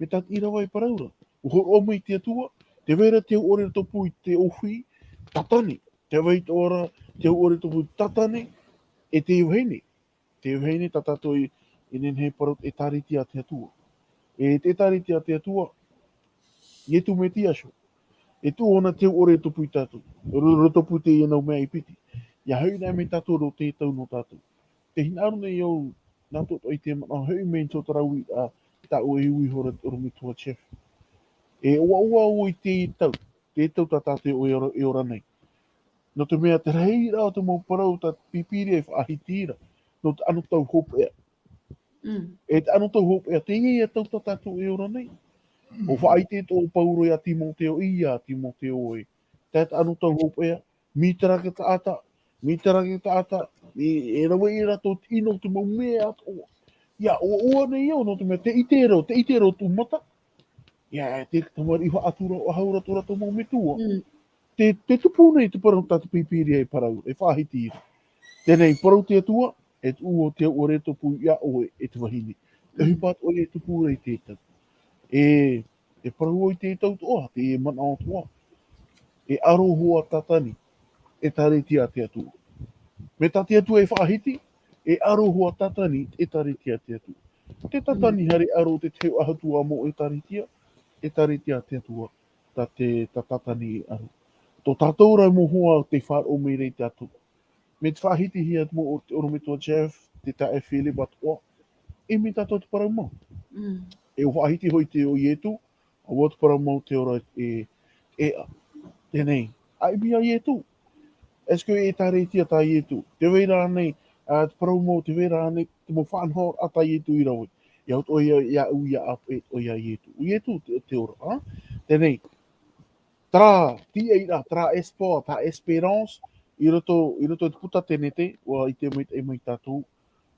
Mai tā te ʻīrava e parau ra. ʻUa hōroʻa mai te Atua, tē vai ra te au ʻore roto pū i te ʻōhie, Tātane. Tē vai atoʻa ra te au ʻore roto pū i Tātane, e te vahine. Te vahine tā tātou i, i nehenehe e parau ʻĒtārētia a te Atua. E te ʻĒtārētia a te Atua, Ietu Metia iho. E tuʻu ʻōna te au ʻore roto pū ia tātou. Ro-, roto pū i teie nau mea e piti. ʻIa hoʻi nei mai tātou nō te tau nō tātou. Tē hinaʻaro nei au, nā tō ʻoe i te manaʻo, hoʻi mai tō terā uiraʻa, tā ʻoe e ui iho ra te ʻorometua Jeff. E ʻoaʻoa au i te tau, te tau tā tātou e ora, e ora nei. Nō te mea te rahiraʻa o te mau parau tā te Pīpīria e faʻahiti ra, nō te anotau hopeʻa. Mm. E te anotau hopeʻa, teie ïa tau tā tātou e ora nei. ʻUa faʻaʻite atoʻa Pauro ia Timoteo, ia Timoteo ē. Te, te anotau hopeʻa, mai terā taʻata, mai terā taʻata, e, e rave ia rātou i te ʻino i te mau mea atoʻa. ʻIa, ʻoaʻoa nei au, nō te mea, tē ʻite ra, tē ʻite ra tō mata. ʻIa, te tamariʻi faʻatura, ʻaore rā tō rātou mau metua. Mm. Te, te tupu nei te parau tā te Pīpīria e parau, e faʻahiti ra. Teie nei, parau te Atua, e tuʻu o te au ʻore roto pū ia ʻoe, e te vahine. Mm. E ʻohipa atoʻa e tupu ra i te tau. E, e parau i te tau atoʻa, te manaʻo atoʻa. E aro hoʻi Tātane, ʻĒtārētia a te Atua. Mai tā te Atua e faʻahiti, e aro hoʻi Tātane, ʻĒtārētia a te Atua. Te Tātane Mm. haere aro te teu ahatua mau ʻĒtārētia, ʻĒtārētia a te Atua, tā te, tā Tātane e aro. Tō tātou ra mau hoa tē faʻaroʻo mai ra ia tātou. Mai te faʻahitihia te mau ʻo-, te ʻorometua Jeff, te taeaʻe Philip atoʻa. E mai tātou te parau mau. Mm. E ʻua faʻahiti hoʻi te ʻo Ietu, ʻaore te parau mau te ora e, e ʻā. Teie nei, ʻaita mai ia Ietu. Est-ce que ʻĒtārētia tā Ietu? Tē vai ra ānei, ā, te parau mau, tē vai ra ānei, te mau faʻanahoraʻa tā Ietu i rave. ʻIa au atoʻa ia, ia au ia ʻāpeʻe atoʻa ia Ietu. ʻO Ietu te, te ora, ā? Teie nei, terā, tīaʻiraʻa, terā espoir, terā espérance, i roto, i roto i te puta Tenete, ʻua ʻite maitaʻi mai tātou,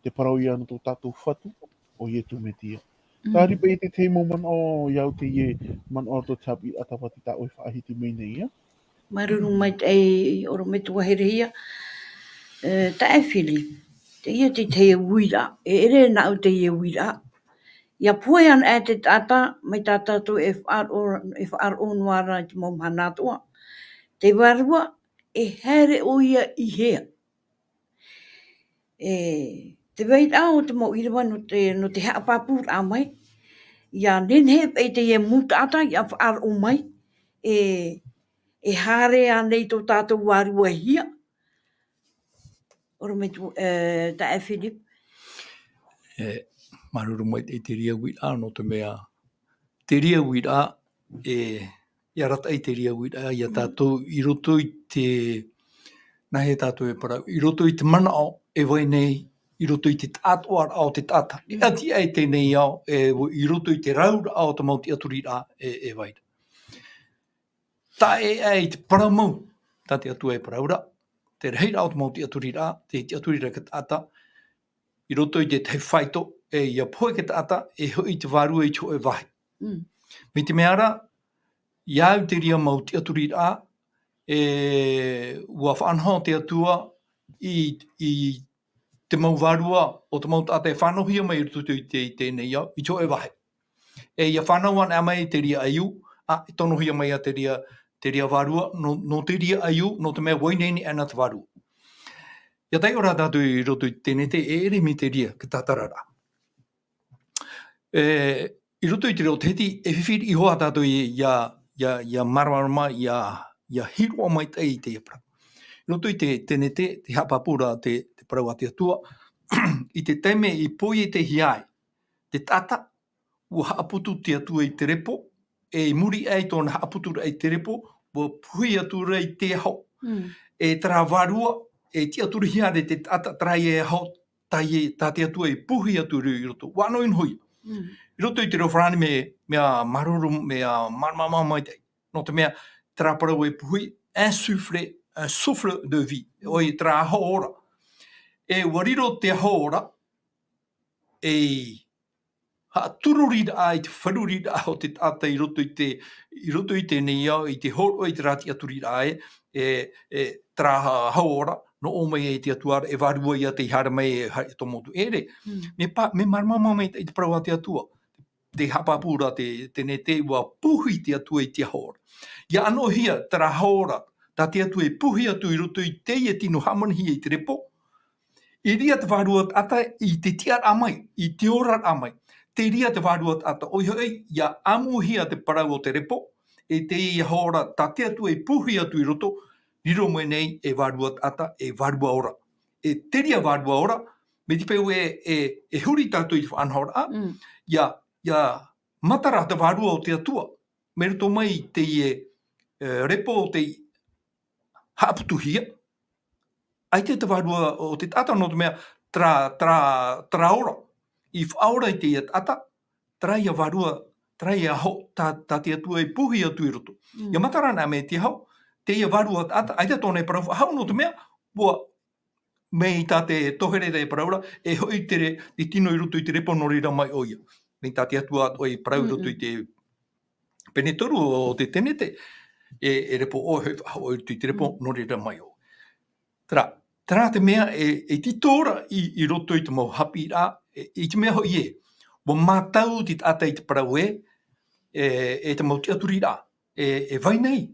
te parau ïa nō tō tātou Fatu, ʻo Ietu Metia. Mm. Tāripa i te tahi mau manaʻo, ia au teie manaʻo tō te haʻapiʻiraʻa tāpati tā ʻoe e faʻahiti mai nei, ā? Māuruuru maitaʻi ʻorometua herehia. E, taeaʻe Philip, teie te tahi uiraʻa, e ʻere nāʻu teie uiraʻa. ʻIa pohe ana e te taʻata, mai tā tātou e faʻaroʻo, e faʻaroʻo noa ra i te mau mahana atoʻa. Te vārua, e haere ʻoia i hea? E, te vairaʻa o te mau ʻīrava nō te, nō te haʻapāpūraʻa mai, ʻia nehenehe paʻi teie mau taʻata ʻia faʻaroʻo mai, e, e haere ānei tō tātou vāruahia. ʻOrometua, e, taeaʻe Philip. E, māuruuru maitaʻi i te reira uiraʻa, nō te mea, te reira uiraʻa, e, e arataʻi te reira uiraʻa ia tātou i roto i te, nāhea tātou e parau, i roto i te manaʻo e vai nei, i roto i te taʻatoʻaraʻa o te taʻata. E ʻati aʻe teie nei ao, e, i roto i te rauraʻa o te mau tiʻaturiraʻa e, e vai ra. Tae aʻe i te parau mau, tā te Atua e parau ra, te rahiraʻa o te mau tiʻaturiraʻa, te tiʻaturiraʻa e te taʻata, i roto i te tahi faito, e ʻia pohe te taʻata, e hoʻi te vārua i te hōʻē vāhi. Mm. Mai te mea ra, ʻia au te reira mau tiʻaturiraʻa, e, ʻua faʻanaho te Atua i, i te mau vārua o te mau taʻata e fānauhia mai i roto i te, i teie nei ao, i te hōʻē vāhi. E ʻia fānau anaʻe mai te reira ʻaiū, ā, e tonohia mai ia te reira, te reira vārua, nō, nō te reira ʻaiū, nō te mea ʻua ineine ʻana te vārua. ʻIa taiʻo rā tātou i roto i te tēnete, e ʻere mai te reira, te tātararaʻa. E, i roto i te reo Tahiti, e fifi riʻi iho ā tātou ʻia, ʻia, ʻia, ʻia māramarama, ʻia, ʻia hiroʻa maitaʻi i teie parau. I roto i te tēnete, te haʻapāpūraʻa te, te parau a te Atua, i te taime i poietehia ai te taʻata, ʻua haʻaputu te Atua i te repo, e i muri aʻe i tōna haʻaputuraʻa i te repo, ʻua puhi atu ra i te aho. Mm. E terā vārua, e tiʻaturihia ra te taʻata terā ia aho, tā ia, tā te Atua i puhi atu ra i roto. ʻUa noʻinoʻi. Mm. I roto i te reo farāni mea, mea māuruuru, mea māramarama maitaʻi. Nō te mea, terā parau e puhi, un souffle, un souffle de vie. ʻOia, terā aho ora. E ʻua riro te aho ora, ei haʻatururiraʻa i te fāruriraʻa o te taʻata i roto i te, i roto i teie nei ao, i te hōroʻa i terā tiʻaturiraʻa ē, e, e, terā aho ora, nō ʻō mai e te Atua ra, e vārua ia tei haere mai e ha-, e tō mātou ʻere. Mm. Mea pā-, mea māramarama maitaʻi te parau a te Atua. Te haʻapāpūraʻa te, tēnete ʻua puhi te Atua i te aho ora. ʻIa ʻanoʻihia terā aho ora, tā te Atua e puhi atu i roto i teie tino hāmanihia i te repo, i reira te vārua taʻata i te tiʻaraʻa mai, i te oraraʻa mai. Te reira te vārua taʻata, ʻoia hoʻi, ʻia ʻāmuhia te parau o te repo, e teie aho ora, tā te Atua e puhi atu i roto, riro mai nei e vārua taʻata, e vārua ora. E te reira vārua ora, mai te peu e, e, e huri tātou i te faʻanahoraʻa, Mm. ʻia, ʻia matara te vārua o te Atua, mai roto mai i teie, e, repo o tei haʻaputuhia. ʻAita te vārua o te taʻata nō te mea terā, terā, terā ora. I faʻaora i teie taʻata, terā ia vārua, terā ia aho, tā, tā te Atua e puhi atu i roto. Mm. ʻIa matara anaʻe mai te aho, teie vārua taʻata, ʻaita tōna e parau faʻahou nō te mea, ʻua, mai tā te tohereraʻa e parau ra, e hoʻi te re-, te tino i roto i te repo nō reira mai ʻoia. Mai tā te Atua atoʻa e parau i roto i Mm-mm. te pene toru o te tēnete, e, e repo ʻoe, hoʻi faʻahou i roto i te repo Mm. nō reira mai ʻoe. Terā, terā te mea e, e tītau ra i, i roto i te mau haʻapiʻiraʻa, e, i te mea hoʻi ē, ʻua mātau te taʻata i te parau ē, e, e te mau tiʻaturiraʻa, e, e vai nei,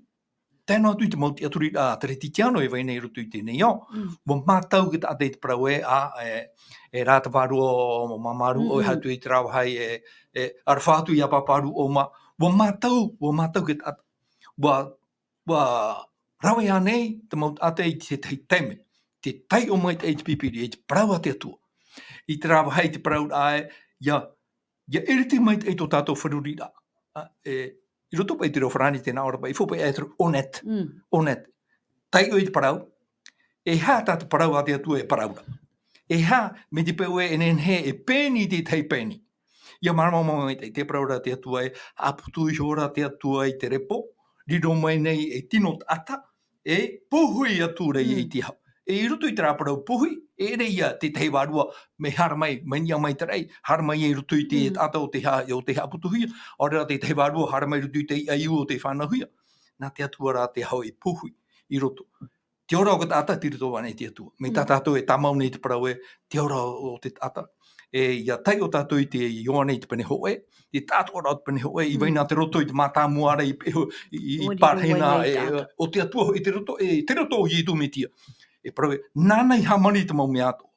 tae noa atu i te mau tiʻaturiraʻa Teretitiano e vai nei i roto i teie nei ao. Mm. ʻUa mātau te taʻata i te parau ē, ā, e, e rā te vārua ʻo māmā rū, ʻoia Mm-mm. atu i terā vāhi, e, e, ʻaroha atu iā pāpā rū ʻo mā. ʻUa mātau, ʻua mātau te taʻata. ʻUa, ʻua rave ānei te mau taʻata i te tahi taime, tē taiʻo maitaʻi te Pīpīria, i te parau a te Atua. I terā vāhi te parau ra ē, ʻia, ʻia iriti maitaʻi tō tātou fāruriraʻa. Ā, e, i roto paʻi te reo farāni tē nā ʻō ra paʻi, il faut paʻi être honnête. Mm. Honnête. Taiʻo i te parau, e aha tā te parau a te Atua e parau ra. E aha, mai te peu ē e nehenehe e pēni te tahi pēni. ʻIa māramarama maitaʻi te parau ra te Atua ē, haʻaputu iho ra te Atua i te repo, riro mai nei e tino taʻata, e puhi atu ra ia Mm. i te aho. E i roto i terā parau puhi, e ʻere ia te tahi vārua mea haere mai, mai niʻa mai te raʻi, haere mai i roto i te Mm. taʻata o tei ha-, o tei haʻaputuhia, ʻaore rā te tahi vārua haere mai i roto i te ʻaiū o tei fānauhia. Nā te Atua rā te aho e puhi i roto. Te ora o te taʻata, tei roto ānei te Atua. Mai tā Mm. tātou e tāmau nei te parau ē, te ora o te taʻata. E, ʻia taiʻo tātou i te Ioane i te pene hōʻē, te taʻatoʻaraʻa o te pene hōʻē, i vai Mm. nā te roto i te mātāmua ra i, i, i, i Ua riro pārahi mai nā, nei e, taʻata. o te Atua hoʻi te roto, e, te roto o Iesu Mesia. E parau ē, nāna i hāmani te mau mea atoʻa.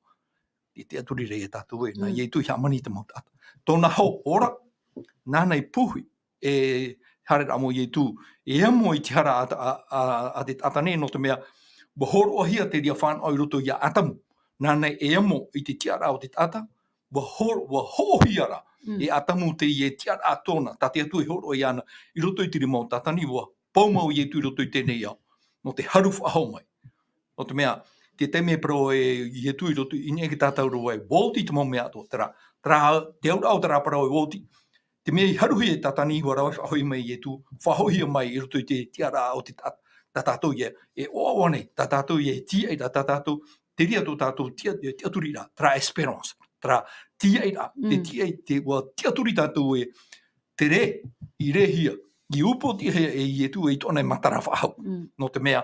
te tiʻaturi ra ia tātou ē, nā Mm. Ietu i hāmani i te mau taʻata. Tōna hau ora, nāna i puhi, e haere rā mau Ietu, e amo i te hara a, a, a, a te taʻata nei, nō te mea, ua hōroʻahia te reira fānaʻo i roto ia Atamu. Nāna e amo i te tiʻaraʻa o te taʻata, ua hō-, ua hoʻohia rā, Mm. e Atamu teie tiʻaraʻa tōna, tā te Atua e hōroʻa iāna, i roto i te rima o Tātani, ua pau mau Ietu i roto i teie nei ao. Nō te haru faʻahou mai. Nō te mea, te taime e parau e Ietu i roto i niʻa i te tātauro ē, ʻua oti te mau mea atoʻa, terā, terā, te auraʻa o terā parau ē, ʻua oti. Te mea i haruhia e Tātani, ʻua rave faʻahou mai Ietu, faʻahouhia mai i roto i te tiʻaraʻa o te tā-, tā tātou ia, e ʻoaʻoa nei, tā tātou ia, e tīaʻiraʻa tā tātou, te reira tō tātou tiʻa-, tiʻaturiraʻa, terā espérance, terā tīaʻiraʻa, te Mm. tīaʻi-, te, ʻua tiʻaturi tātou ē, te rē, i rēhia, i upoʻotiʻahia e Ietu ē i tōna matara faʻahou. Mm. Nō te mea,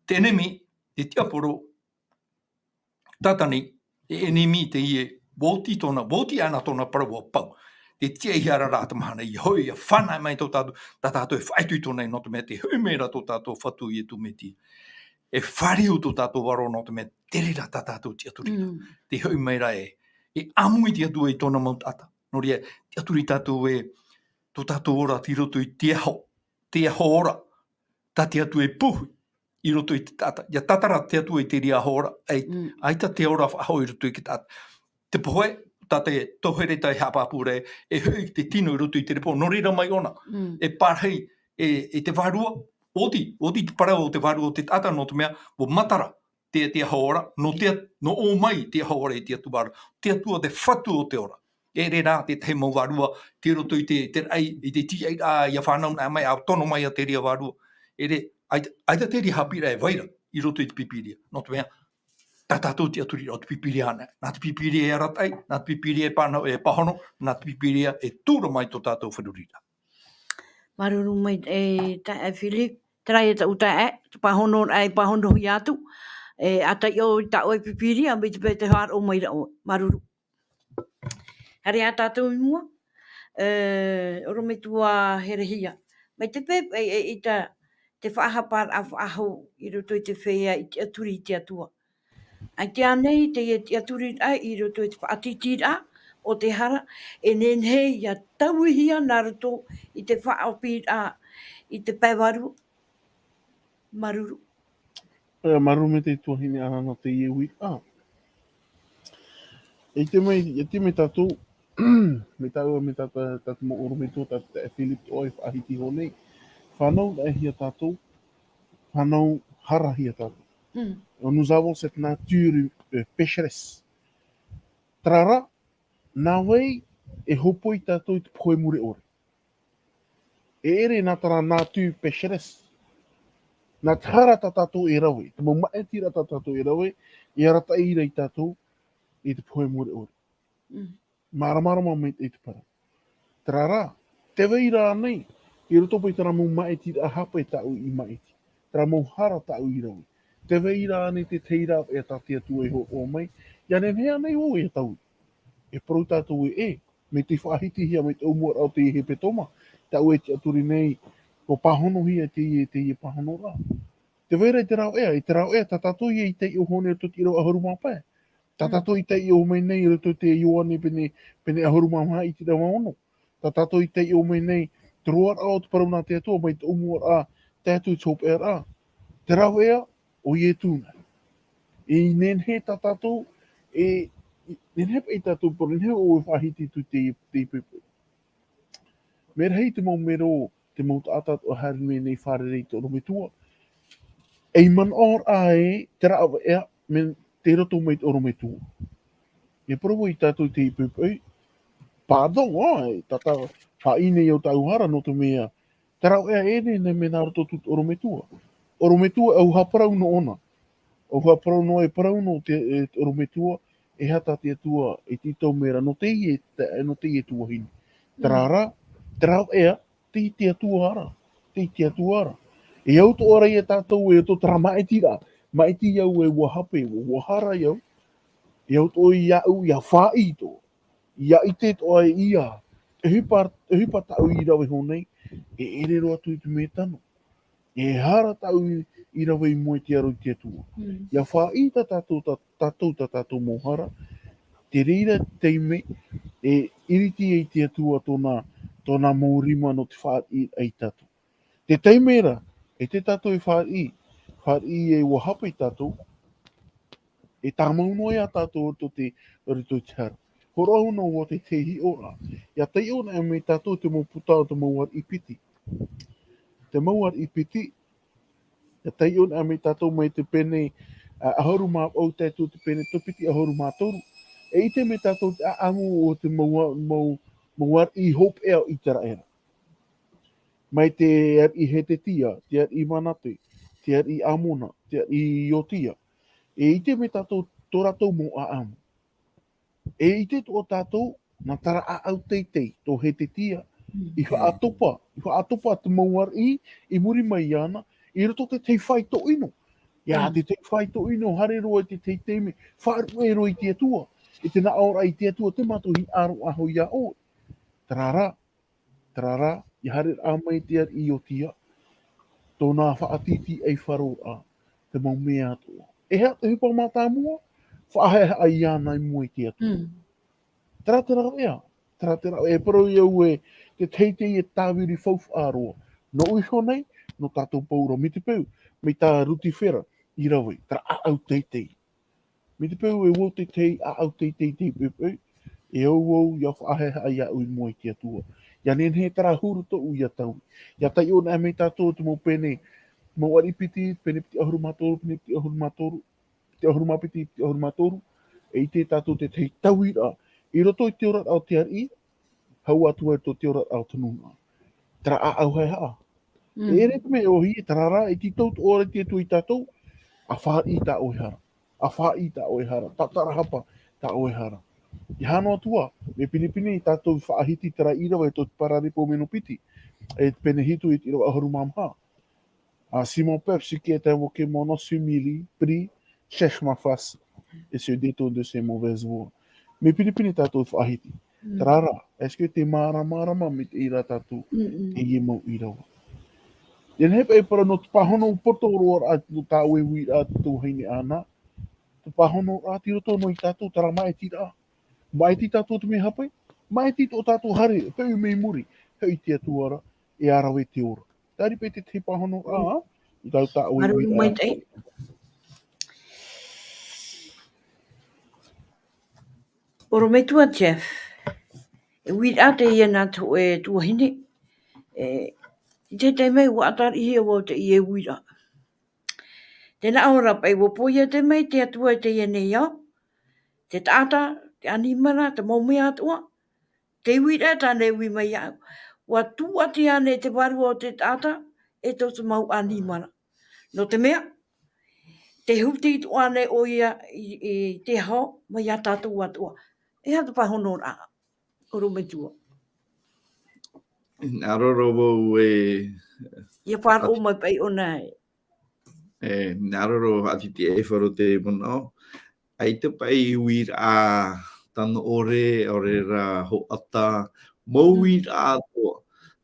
te ʻenemi, te tiaporo, Tātani, e ʻenemi teie, ʻua oti tōna, ʻua oti ana tōna parau ʻua pau. Te tiʻaihia ra rā te mahana, ʻia hoʻi, ʻia fānaʻo mai tō tātou, tā tātou e faʻaitoito nei, nō te mea te hoʻi mai ra tō tātou Fatu Ietu Metia. E fāriu tō tātou vārua nō te mea te reira tā tātou tiʻaturiraʻa. Mm. Te hoʻi mai ra ē, e ʻāmui te Atua i tōna mau taʻata. Nō reira, tiʻaturi tātou ē, tō tātou ora tei roto i te aho, te aho ora, tā te Atua e puhi i roto i te taʻata. ʻIa tātara te Atua i te reira aho ora, ʻaita, Mm. ʻaita te ora faʻahou i roto i te taʻata. Te pohe, tā te tohere tā e haʻapāpū ra ē, e hoʻi te tino i roto i te repo, nō reira mai ʻōna. Mm. E pārahi, e, e te vārua, ʻua oti, ʻua oti te parau o te vārua o te taʻata, nō te mea, ʻua matara te, te aho ora, nō te, nō ʻō mai te aho ora i te Atua ra, te Atua te Fatu o te ora. E ʻere rā tētahi mau vārua, tei roto i te, te raʻi, i te tīaʻiraʻa, ʻia fānaʻo mai, ʻa tono mai ā te reira vārua. E ʻere, ʻaita, ʻaita te reira haʻapiʻiraʻa e vai ra, i roto i te Pīpīria. Nō te mea, tā tātou tiʻaturiraʻa o te Pīpīria anaʻe. Nā te Pīpīria e arataʻi, nā te Pīpīria e pāna-, e pāhono, nā te Pīpīria e tūra mai tō tātou feruriraʻa. Māuruuru maitaʻi, e, taeaʻe Philip, terā ia taʻu taeaʻe, te pāhonoraʻa e pāhonohia atu, e, ʻa taiʻo i tā ʻoe Pīpīria, mai te peu tē haʻaroʻo mai ra ʻoe. Māuruuru. Haere ā tātou i mua, e, ʻorometua Herehia. Mai te peu, e, e, i tā, te faʻahaparaʻa faʻahou i roto i te feiā i tiʻaturi i te Atua. ʻAita ānei teie tiʻaturiraʻa i roto i te faʻatītīraʻa o te hara, e nehenehe ʻia tauihia nā roto i te faʻaʻāpīraʻa i te pae vārua? Māuruuru. Ē, māuruuru maitaʻi tuahine Ana nō teie uiraʻa. E te mea, e te mea tātou, mai tāua, mai tā, tā, tā te mau ʻorometua, tā, tā Philip ʻoe faʻahiti iho nei. Fānauraʻahia tātou, fānau harahia tātou. Mm. Nous avons cette nature, euh, pécheresse. Terā rā, nā vai e hōpoi tātou i te pohe mure ʻore? E ʻere nā terā nature pécheresse. Nā te hara tā tātou e rave, te mau maʻitiraʻa tā tātou e rave, e arataʻi ra ia tātou i te pohe mure ʻore. Mm. Māramarama maitaʻi te parau. Terā rā, tē vai ra ānei, i roto paʻi terā mau maʻitiraʻa hape tāʻu i maʻiti, terā mau hara tāʻu i rave. Tē vai ra ānei te, te rāveʻa tā te Atua e hōroʻa mai, ʻia nehenehe ānei vau ʻia taui? E parau tātou ē, ʻē, mai te faʻahitihia, mai te ʻōmuaraʻa o te hepetoma, tāʻu e tiʻaturi nei, ʻua pāhonohia teie, teie pāhonoraʻa. Tē vai ra te rāveʻa, e te rāveʻa, tā tātou ia i taiʻo iho nei i te ʻīrava ʻahuru mā pae. Tā Mm. tātou i taiʻo mai nei i roto i te Ioane pene, pene ʻahuru mā maha, ʻīrava ono. Tā tātou i taiʻo mai nei, te roaraʻa o te parau nā te Atua, mai te ʻōmuaraʻa, tae atu i te hopeʻaraʻa. Te rāveʻa, ʻo Ietu na. E nehenehe tā tātou, e, e nehenehe paʻi tātou, parau, nehenehe ʻoe e faʻahiti atu te, te poipoi. Mea rahi te mau mero, te mau taʻata atoʻa e haere mai nei fārerei i te ʻorometua. E manaʻo ra ē, te rāveʻa, mea tei roto mai te ʻorometua. E parau ia tātou i te poipoi. Pardon, ā, e tātā, faʻaʻī nei au tāʻu hara nō te mea, te rāveʻa e nehenehe mea nā roto atu i te ʻorometua. ʻOrometua, ʻauha parau noa ʻōna. ʻAuha parau noa e parau nō te, e, te ʻorometua, e aha tā te Atua e tītau mai ra nō teie, te, nō teie tuahine. Terā Mm. rā, te rāveʻa, tei te Atua ra, tei te Atua ra. E au atoʻa ra ia tātou e tō terā maʻitiraʻa, maʻiti au e ʻua hape, ʻua, ʻua hara au, e au atoʻa iāʻu, ʻia faʻaʻī atoʻa, ʻia ʻite atoʻa e ia, e ʻohipa, e ʻohipa tāʻu i rave iho nei, e ʻere roa atu i te mea tano. E hara tāʻu i, i rave i mua i te aro i te Atua. Mm. ʻIa faʻaʻī tā tātou, tā, tātou, tā tātou mau hara, Te reira te taime e iriti ai te Atua tōna, tōna mau rima nō te fāriʻi ai tātou. Te taime ra, e te tātou e fāriʻi, fāriʻi e ua hapa i tātou, e tāmau noa ia tātou o te, o roto i te hara. Horoʻa noa ua te te hiʻo ra. Ia taiʻo na mai tātou te mau puta o te mau ariʻi piti. Te mau ariʻi piti, ia taiʻo na mai tātou mai te pene, a, ʻahuru mā vaʻu tae atu te pene tō piti ʻahuru mā toru. E ʻite mai tātou te ʻaʻamu o te mau, mau, mau ariʻi hopeʻa o Iteraera. Mai te ariʻi Hetetia, te ariʻi Manate, te ariʻi Amona, te ariʻi Iotia. E ʻite mai tātou tō rātou mau ʻaʻamu. E ʻite atoʻa tātou, nā terā ʻāʻau teitei, tō Hetetia, i faʻatopa, i faʻatopa te mau ariʻi, i muri mai iāna, i roto te tahi faito ʻino. Ia, te tahi faito ʻino, haere roa i te tahi taime, faʻaruʻe roa i te Atua, i te nāʻōraʻa i te Atua, te mātou hinaʻaro aʻe iā ʻoe. Terā rā, terā rā, ia haereraʻa mai te ariʻi Iotia, tōna faʻatītīʻaifaro ra, te mau mea atoʻa. E aha te ʻohipa mātāmua, faʻahaʻehaʻa iāna i mua i te Atua. Terā te rāveʻa, terā te rāveʻa, e parau ia au ē, te teitei e tāviri faufaʻa roa. Nō iho nei, nō tātou pauroa, mai te peu, mai tā Rutifera, i rave, terā ʻāʻau teitei. Mai te peu e ua te tei, ʻāʻau teitei, teitei, peu, peu, e au au, ia faʻahaʻehaʻa iāʻu i mua i te Atua. Ia nehenehe terā huru tōʻu ia taui. Ia taiʻo na mai tātou te mau pene, mau ariʻi piti, pene piti ʻahuru mā toru, pene piti ʻahuru mā toru, piti ʻahuru mā piti, piti ʻahuru mā toru, e ʻite tātou te tahi tauiraʻa. I roto i te oraraʻa o te ariʻi, hau atu ai tō te oraraʻa o te nūnaʻa. Terā ʻāʻau haʻehaʻa. E ʻere te mea ʻōhie, terā rā, e tītau atoʻa ra te Atua ia tātou, ʻa fāriʻi tā ʻoe hara. ʻA fāriʻi tā ʻoe hara. Tātarahapa tā ʻoe hara. Ia hano atu ā, mea pinepine ia tātou faʻahiti terā ʻīrava i tō te Paraleipomeno piti. E te pene hitu i te ʻīrava ʻahuru mā maha. Ah, si mon peuple, ce qui est invoqué mon nom, s'humilie, prie, cherche ma face, et se détourne de ses mauvaises voies. Mea pinepine tātou faʻahiti. Terā rā, est-ce que te māramarama mai te reira tātou, teie mau ʻīrava. Ia nehenehe paʻi e parau nō te pāhono poto roa raʻa, nō tā ʻoe uiraʻa te tuahine Ana. Te pāhono raʻa tei roto noa ia tātou, terā maʻiti raʻa. Maʻiti tātou te mea hape, maʻiti tō tātou haere, peu mai muri, hoʻi te Atua ra, e ʻa rave te ora. Terā paʻi te tahi pāhono raʻa, i tau tā ʻoe uiraʻa. Māuruuru maitaʻi. ʻOrometua Jeff, e uiraʻa teie nā te hōʻē tuahine, e, i te taime ʻua ʻatariʻihia vau teie uiraʻa. Tē nā ʻō ra paʻi ʻua poiete mai te Atua i teie nei ao, te taʻata, te ʻanimara, te mau mea atoʻa, te uiraʻa tāna e ui mai iāʻu. ʻUa tūʻati ānei te vārua o te taʻata, e tō te mau ʻanimara. Nō te mea, tē huti atoʻa ānei ʻoia i, i te aho, mai iā tātou atoʻa. E aha te pāhono raʻa, ʻorometua? Nā ʻō ra vau e. Ia faʻaroʻo mai paʻi ʻōna e. E, nā ʻō ra vau e faʻatitiʻaifaro te manaʻo. ʻAita paʻi uiraʻa tano ʻore, ʻaore ra hoʻata, mau uiraʻa atoʻa.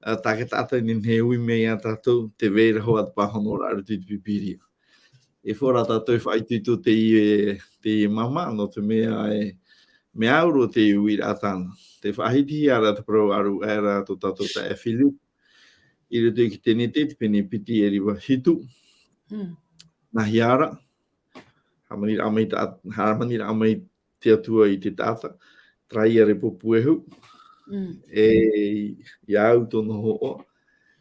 A, tā te taʻata e nehenehe e ui mai iā tātou, tē vai ra hoʻi te pāhono raʻa i roto i te Pīpīria. E faʻaroʻo tātou e faʻaitoito teie, teie māmā, nō te mea e, mea au roa te uiraʻa tāna. Tē faʻahitihia ra te parau ʻāruʻe ra tō tātou taeaʻe Philip. I roto i Kenese, te pene piti ʻīrava hitu. Nā hea ra, hāmaniraʻa mai tā, hāmaniraʻa mai te Atua i te taʻata, terā ia rē pupu e hau, e, ia au tōna hoʻo,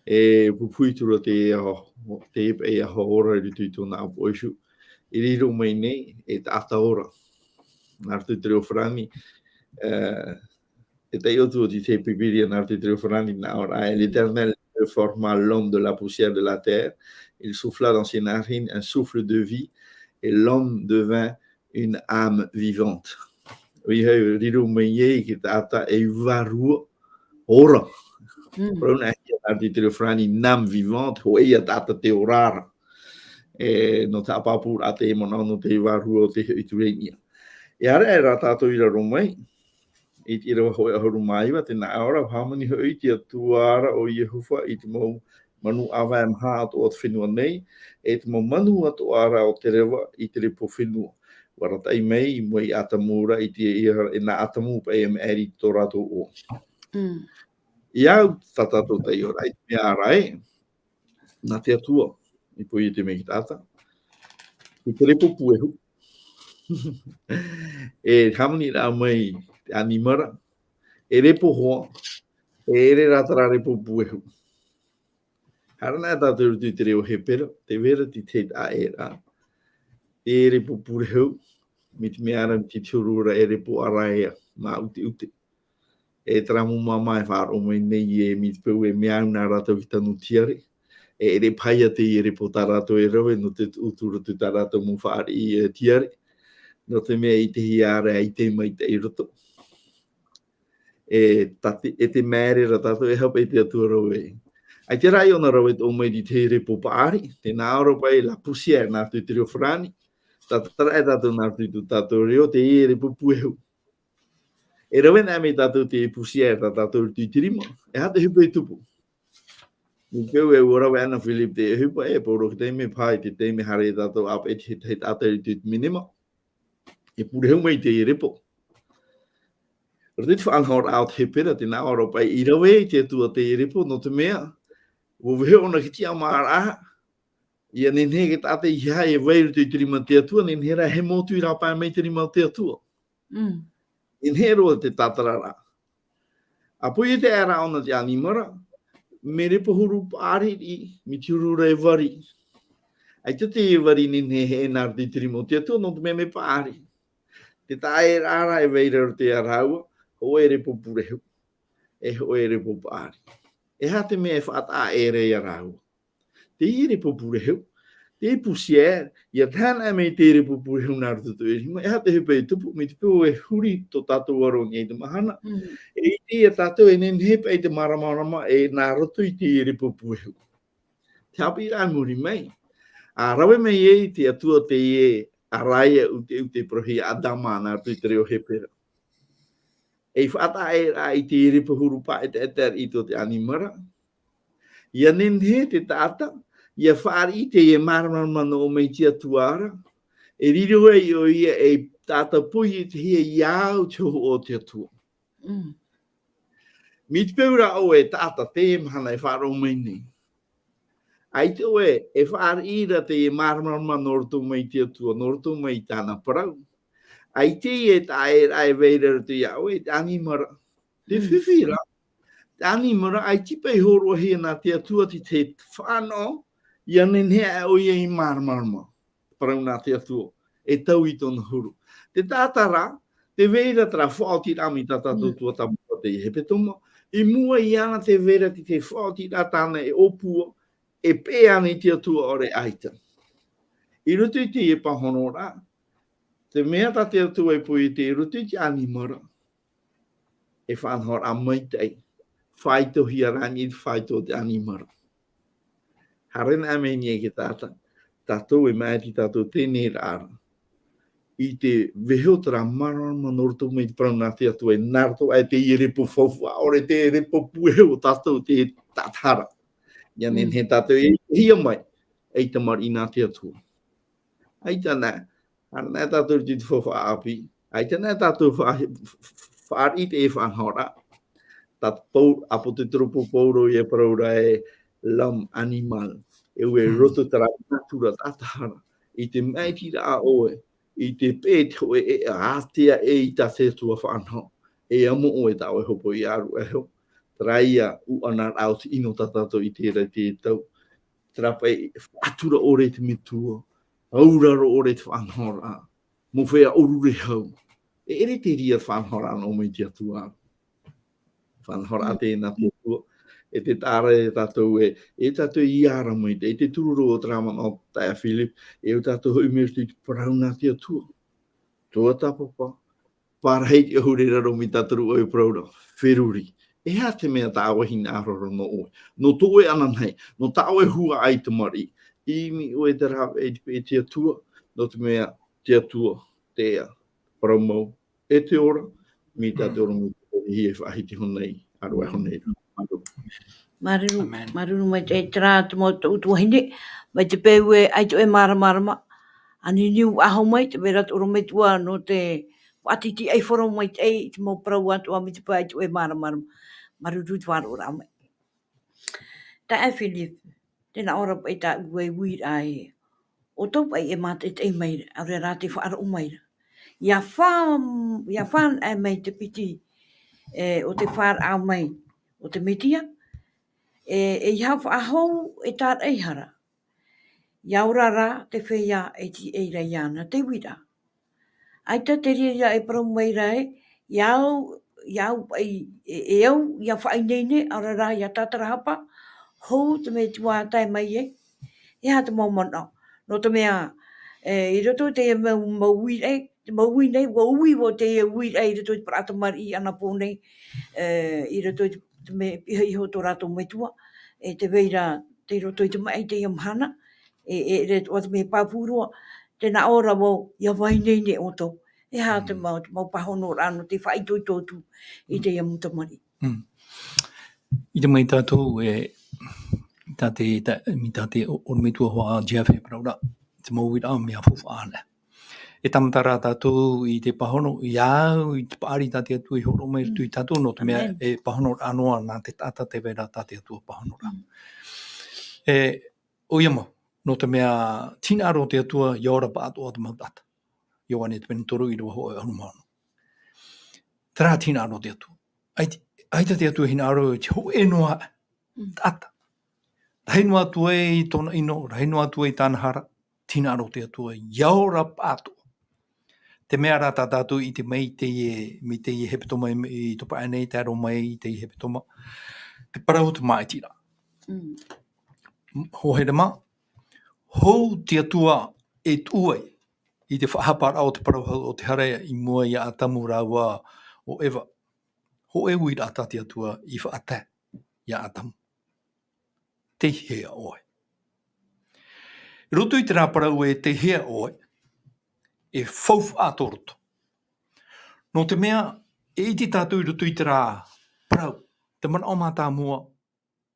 e pupu i tura te aho, te paʻi aho ora i roto i tōna ʻāpoʻo Iesu. E riro mai nei, e taʻata ora. Nā roto i te reo farāni, e, e taiʻo atu i te Pīpīria nā roto i te reo farāni nā ʻō ra, et l'Éternel forma l'homme de la poussière de la terre, il souffla dans ses narines un souffle de vie, et l'homme devint une âme vivante. ʻOia hoʻi, riro mai ai te taʻata ei vārua ora. Parau nā hea nā roto i te reo farāni, une âme vivante, hōʻē ia taʻata tē ora ra. E, nō te haʻapāpūraʻa te manaʻo nō te vārua o te hoʻi Turenia. E ʻāreʻa rā tātou i raro mai, i te ʻīrava hōʻē ʻahuru mā iva, tē nā ʻō ra, hāmani hoʻi te Atua ra ʻo Iehova i te mau manu ʻāvae maha atoʻa o te fenua nei, e te mau manu atoʻa ra o te reva i te repo fenua. parataʻi mai, i mua i Atamu ra, i te, i, e nā Atamu paʻi e maʻiri i tō rātou ʻoaʻoa. Mm. I au, tā tātou taiʻoraʻa, i te mea ra ē, nā te Atua i poiete mai te taʻata. I te repo puehu. E hāmaniraʻa mai te ʻanimara, e repo hoa, e ʻere rā terā repo puehu. Haere anaʻe tātou i roto i te reo Hepera, tē vai ra te tahi taʻeraʻa, te repo puehu, mai te mea ra, mai te huru ra e repo ʻaraea, māʻuteʻute. E terā mau māmā e faʻaroʻo mai nei ē, mai te peu e mea au nā rātou i tanu tiare. E ʻere paha ia teie repo tā rātou e rave, nō te tuʻu atu i roto tā rātou mau fāriʻi, e, tiare. Nō te mea i te hiʻoraʻa i te maitaʻi i roto. E, tā te, e te maere ra tātou e haʻapaʻo i te Atua rave. ʻAita rā ʻōna rave tō mai i te repo paʻari, tē nā ʻō ra paʻi la poussière nā roto i te reo farāni, tātara e tātou nā roto i tō tātou reo, teie repo puehu. E rave anaʻe mai tātou te poussière tā tātou i te rima, e aha te ʻohipa e tupu? Mai te peu e ʻua rave ana Philip te ʻohipa, e Pauro, te taime paha, te taime haere tātou ʻāpeʻe te, te, te taʻata i te minima. E purehu mai te repo. Roto i te faʻanahoraʻa o te Hepera, tē nā ʻō ra paʻi i rave te Atua te repo, nō te mea, ʻua vaiiho ʻōna i te tiʻamāraʻa, ʻia nehenehe te taʻata i haere e vai i roto i te rima o te Atua, nehenehe rā e motu i rāpae mai te rima o te Atua. Mm. Nehenehe roa te tātararaʻa. ʻA poiete aʻera ʻōna te ʻanimara, mea repo huru paʻari, mai te huru ra e vari. ʻAita te vari nehenehe e nā roto i te rima o te Atua, nō te mea mea paʻari. Te taʻeraʻa e vai ra i roto ia rāua, hōʻē repo purehu, e hōʻē repo paʻari. E aha te mea e faʻataʻa ʻē ra ia rāua? Teie repo purehu, te poussière, ʻia tae anaʻe mai te repo purehu nā roto i tō rima, e aha te ʻohipa e tupu, mai te peu e huri tō tātou aro i niʻa i te mahana, Mm. e ʻite ia tātou e nehenehe paʻi te māramarama e nā roto i te repo purehu. Te haʻapiʻiraʻa i muri mai, ʻa rave mai ai te Atua teie ʻaraea ʻuteʻute parauhia Adama nā roto i te reo Hepera. E faʻataʻa ʻē ra i te repo huru paʻari, te, te, i tō te ʻanimara. ʻIa nehenehe te taʻata, ʻia fāriʻi teie māramarama nō ʻō mai te Atua ra, e riro ai ʻoia ei taʻata poietehia i au te hōhoʻa o te Atua. Mm. Mai te peu rā ʻoe e taʻata teie mahana e faʻaroʻo mai nei. ʻAita ʻoe e fāriʻi ra teie māramarama nō roto mai te Atua, nō roto mai tāna parau. ʻAita e taʻeraʻa e vai ra i roto ia ʻoe, te ʻanimara. Te Mm. fifi ra, te ʻanimara, ʻaita paʻi hōroʻahia nā te Atua te, te fānaʻo, ʻia nehenehe ʻoia ei māramarama. Parau nā te Atua, e tau i tōna huru. Te taʻata rā, tē vai ra terā faʻaotiraʻa mai tā tātou Mm. tuatāpapa teie hepetoma, i mua iāna tē vai ra te, te faʻaotiraʻa tāna e ʻōpua, e peʻe ana i te Atua ʻaore ʻaita. I roto i teie pāhonoraʻa, te mea tā te Atua e poiete i roto i te ʻanimara, e faʻanahoraʻa maitaʻi, faʻaitohia rānei i te faito o te ʻanimara. Haere anaʻe mai nei te taʻata, tātou e maʻiti tātou teie nei ra. I te vaiiho terā māramarama nō roto mai te parau nā te Atua, e nā roto aʻe teie repo faufaʻa, ʻaore te repo puehu o tātou te taʻata ra. ʻIa Mm. nehenehe tātou e hia mai, ei tamariʻi nā te Atua. ʻAita na, haere anaʻe tātou i te faufaʻa ʻāpī. ʻAita na tātou fa-, fa-, fāriʻi te faʻanahoraʻa. Tā Pau-, ʻāpōsetolo Pauro e parau ra e l'homme animal. E ʻua Mm. roto terā natura taʻata ra. I te maʻitiraʻa ʻoe, i te peʻe te hōʻē ʻēʻa, ātea ʻē i tā te Atua fānaʻo. E amo ʻoe tā ʻoe hopoiʻa ʻāruʻe iho. Terā ia ʻuʻanaraʻa o te ʻino tā tātou i terā, i te tau. Terā paʻi faʻatura ʻore te metua, auraro ʻore te faʻanahoraʻa, mau feiā ʻōrure hau. E ʻere te reira faʻanahoraʻa nō ʻō mai te Atua. Faʻanahoraʻa Mm. teie nā te Atua. E te taʻa ra e tātou e, e tātou i ara mai te, e te turu roa o terā manaʻo tā Philip, e tātou hoʻi mai i te parau nā te Atua. Tuatāpapa, Pārahi te ʻahuru raro mai tā te rua e parau ra, feruri. E aha te mea tā ʻoe hinaʻaro ra nō ʻoe? Nō tō ʻoe ananahi, nō tā ʻoe huaʻai tamariʻi. ʻImi ʻoe te rāveʻa i te peʻe te Atua, nō te mea te Atua, te ea, parau mau, e te ora, mai tā te ora mai te perehi e faʻahiti iho nei, ʻāruʻe iho nei ra. Māuruuru. Māuruuru, Amen. Māuruuru maitaʻi terā te mau tō, tō vahine, mai te peu e, ʻaita ʻoe māramarama, ʻA niniu faʻahou mai, tē vai ra te ʻorometua nō te faʻatītīʻaifaro maitaʻi i te mau parau atoʻa mai te pae atu e māramarama. Māuruuru i te faʻaroʻoraʻa mai. Taeaʻe Philip, tē nā ʻō ra paʻi tāʻu e uiraʻa ē, ʻo tō paʻi e mātaʻitaʻi mai ra, ʻaore rā tē faʻaroʻo mai ra. ʻIa fā-, ʻia fānaʻo mai te piti, e, o te fāraʻa mai o te Mesia, e, ʻeiaha faʻahou e tāraʻehara. ʻIa ora rā te feiā e tīaʻi ra iāna te uiraʻa. ʻAita te reira e parau mai ra ē, ʻia au, ʻia au paʻi, e, e au, ʻia faʻaineine, ʻaore rā, ʻia tātarahapa, hou te Metua tae mai ai, e aha te mau manaʻo. Nō te mea, e, i roto i te mau, mau uiraʻa, te mau uiraʻa, ʻua ui, ʻua te uiraʻa i roto i te parau tamariʻi anapō nei, e, i roto i te, te mea, piha iho tō rātou Metua, e, tē vai ra, tei roto i te maʻi i teie mahana, e, e, re, ʻua te mea pāpū roa, tē nā ʻō ra vau, ʻia faʻaineine ʻoutou. E aha te Mm. mau, te mau pāhonoraʻa nō te faʻaitoito atu i Mm. teie mau tamariʻi. Mm. I te mai tātou, e, tā te, tā, mai tā te ʻo-, ʻorometua hoa Jeff e parau ra, te mau uiraʻa mea faufaʻa anaʻe. E tāmata rā tātou i te pāhono, ʻia au i te paʻari tā te Atua i hōroʻa mai i roto ia tātou, nō te mea Amen. e pāhonoraʻa noa nā te taʻata tē vai ra tā te Atua pāhonoraʻa. Mm. E, ʻoia mau, nō te mea, te hinaʻaro o te Atua, ʻia ora pāʻātoʻa te mau taʻata. Ioane te pene toru ʻīrava hōʻē ʻahuru mā ono. Terā te hinaʻaro o te Atua. ʻAita, ʻaita te Atua e hinaʻaro i te hōʻē noa Mm. taʻata. Rahi noa atu ai tōna ʻino, rahi noa atu ai tāna hara, te hinaʻaro o te Atua, ʻia ora pāʻātoʻa. Te mea rā tā tātou i ʻite mai i teie, mai teie hepetoma i, i topa aʻe nei, tae roa mai i teie hepetoma, te parau o te māʻitiraʻa. Mm. Hōʻē mā, hou te Atua e tuʻu ai i te faʻahaparaʻa o te parau hau o te hara i mua ia Atamu rāua ʻo Eva. Hōʻē uiraʻa tā te Atua i faʻatae ia Atamu. Tei hea ʻoe? I roto i terā parau e tei hea ʻoe, e faufaʻa tō roto. Nō te mea, e ʻite tātou i roto i terā parau, te manaʻo mātāmua,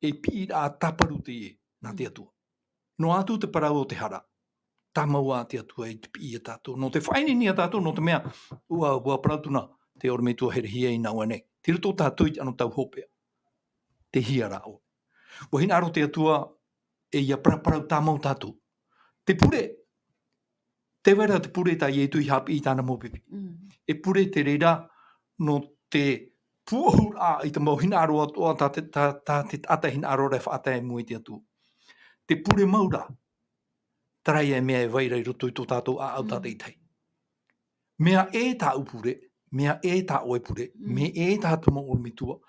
e piʻiraʻa tāparu teie nā te Atua. Noa atu te parau o te hara, tāmau ā te Atua i te piʻi ia tātou. Nō te faʻaineine ia tātou, nō te mea, ʻua, ʻua parau atu na te ʻorometua herehia i nā ʻō nei. Tei roto tātou i te anotau hopeʻa. Tei hea rā ʻoe? ʻUa hinaʻaro te Atua, e ʻia paraparau tāmau tātou. Te pure, tē vai ra te pure tā Ietu i haʻapiʻi i tāna mau pipi. Mm. E pure te reira nō te pūʻohuraʻa i te mau hinaʻaro atoʻa tā te, tā, tā te taʻata hinaʻaro ra e faʻatae i mua i te Atua. Te pure mau rā, terā ia e mea e vai ra i roto i tō tātou ʻāʻau Mm. tātaʻitahi. Mea ʻē tāʻu pure, mea ʻē tā ʻoe pure, Mm. mea ʻē tā te mau ʻorometua.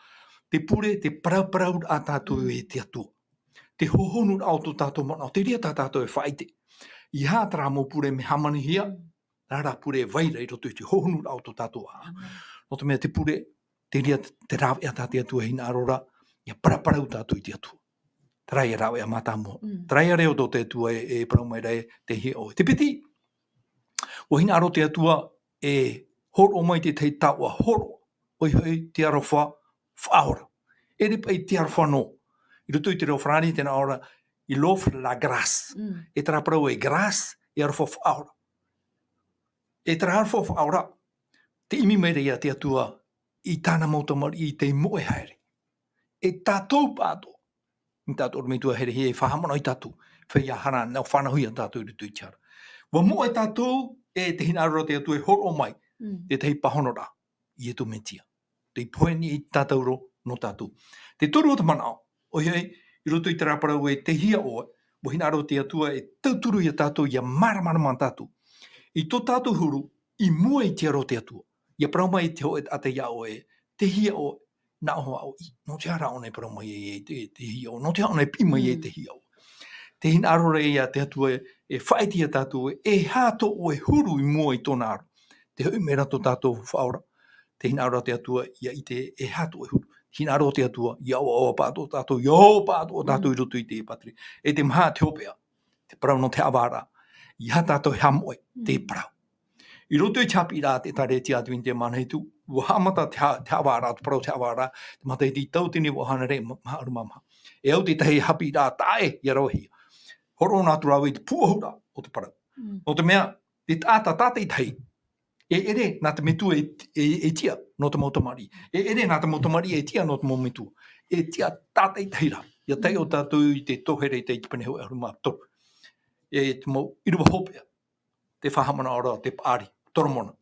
Te pure, te paraparau rā tātou Mm. e te Atua. Te hohonu rā o tō tātou manaʻo, te reira tā tātou e faʻaʻite. ʻEiaha terā mau pure mea hāmanihia, Mm. terā rā pure e vai ra i roto i te hohonu rā o tō tātou ʻāʻau. Amen. Nō te mea te pure, te reira te rāveʻa tā te Atua e hinaʻaro ra, ʻia paraparau tātou i te Atua. Terā ia rāveʻa mātāmua. Mm. Terā ia reo tō te Atua e, e parau mai ra e tei hea ʻoe. Te piti, ʻua hinaʻaro te Atua e hōroʻa mai te tahi taoʻa hōroʻa, ʻoia hoʻi te aroha faʻaora. ʻEʻere paʻi te aroha nō. I roto i te reo Farāni, tē nā ʻō ra, il offre la grâce. Mm. E terā parau e grâce, e aroha faʻaora. E terā aroha faʻaora, tē ʻimi mai ra ia te Atua i tāna mau tamariʻi tei moʻe haere. E tātou pāʻātoʻa. Mai tā te ʻorometua herehia e faʻahaʻamanaʻo ia tātou. Feiā hara, nā ʻō fānauhia tātou i roto i te hara. ʻUa moʻe tātou, e tē hinaʻaro ra te Atua e hōroʻa mai. Mm. Te tahi pāhonoraʻa, Ietu Mesia. Tei pohe nei ia tātou roa nō tātou. Te toru o te manaʻo, ʻoia hoʻi, i roto i terā parau e tei hea ʻoe, ʻua hinaʻaro te Atua e tauturu ia tātou, ʻia māramarama tātou. I tō tātou huru, i mua i te aro o te Atua. ʻIa parau mai te hōʻē taʻata ia ʻoe, tei hea ʻoe, nā ʻō hoʻi, nō te aha rā ʻōna e parau mai ai e tei, tei hea ʻoe, nō te aha ʻōna e piʻi mai ai Mm. tei hea ʻoe. Tē hinaʻaro ra ia te Atua e, e faʻaʻite ia tātou e, e aha tō ʻoe huru i mua i tōna aro. Tē hoʻi mai ra tō tātou Faʻaora, tē hinaʻaro ra te Atua ʻia ʻite e aha tō ʻoe huru. Hinaʻaro te Atua, ʻia ʻoaʻoa pāʻātoʻa tātou, ʻia ʻoaʻoa pāʻātoʻa tātou Mm. i roto i te pātireia. E te maha te hopeʻa, te parau nō te haʻavāraʻa. ʻEiaha tātou e haʻamoʻe, te Mm. parau. I roto i te haʻapiʻiraʻa a te ʻĒtārētia Adventist Manawatu, ʻua haʻamata te ha-, te haʻavāraʻa, te parau te haʻavāraʻa, te matahiti tauatini vaʻu hānere ma-, maha ʻahuru mā maha. E au te tahi haʻapiʻiraʻa taʻa ʻē ʻia ravehia. Hōroʻa atu rāua i te pūʻohuraʻa o te parau. Mm. Nō te mea, te taʻata tātaʻitahi, e ʻere nā te metua e, e, e tiʻa nō te mau tamariʻi. E ʻere nā te mau tamariʻi e tiʻa nō te mau metua. E tiʻa tātaʻitahi rā. ʻIa tae ʻo tātou i te tohere i te pene hōʻē ʻahuru mā toru. E te mau ʻīrava hopeʻa. Te faʻahaʻamanaʻo ra te paʻari, Toromona.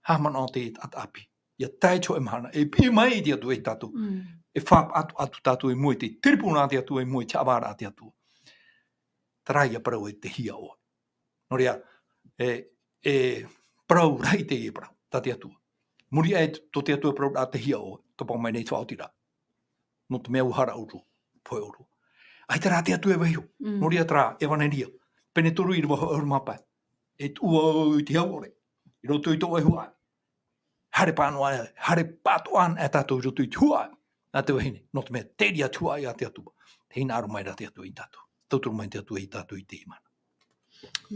Haʻamanaʻo te taʻata ʻāpī. ʻIa tae te hōʻē mahana. E piʻi mai te Atua ia tātou. Mm. E faʻaʻatu, atu tātou i mua i te tiripuna a te Atua, i mua i te haʻavāraʻa a te Atua. Terā ïa parau e te hiaʻo. Nō reira, e, e parau rahi teie parau, tā te Atua. Muri aʻe tō te Atua e parau ra te hiaʻo, topa mai nei te faʻaotiraʻa. Nō te mea ʻua hara ʻōrua, pohe ʻōrua. ʻAita rā te Atua e vaiiho. Mm. Nō reira terā, ʻEvaneria. Pene toru ʻīrava hōʻē ʻahuru mā pae. E tuʻu au i te hau ʻore. I roto i tō ʻoe huaʻai. Haere pāʻatoʻa, haere pāʻatoʻa ana e tātou i roto i te huaʻai a te vahine, nō te mea, terā te huaʻai a te Atua. Tē hinaʻaro mai ra te Atua ia tātou. Tauturu mai te Atua ia tātou i teie mahana.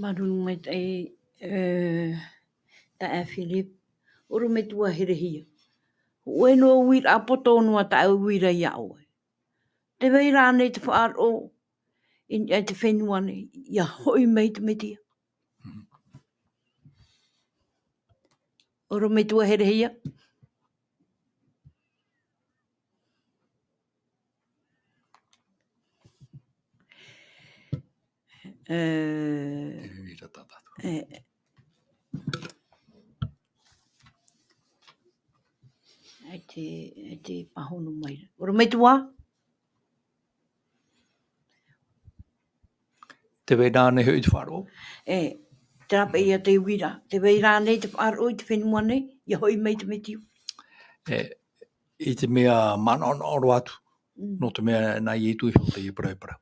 Māuruuru maitaʻi, e, taeaʻe Philip, ʻorometua Herehia. Hōʻē noa uiraʻa poto noa tāʻu uira ia ʻoe. Tē vai ra ānei te faʻaroʻo i niʻa i te fenua nei, ʻia hoʻi mai te Mesia? Mhm. ʻOrometua Herehia. E, Te reira tā tātou. E, e te, e te pāhono mai ra. ʻOrometua? Tē vai ra ānei hoʻi te faʻaroʻo? E, terā paʻi ïa te uira. Tē vai ra ānei te faʻaroʻo i te fenua nei, ʻia hoʻi mai te Mesia? E, i te mea manaʻonaʻo roa atu. Mm. Nō te mea nā Ietu iho teie parau e parau.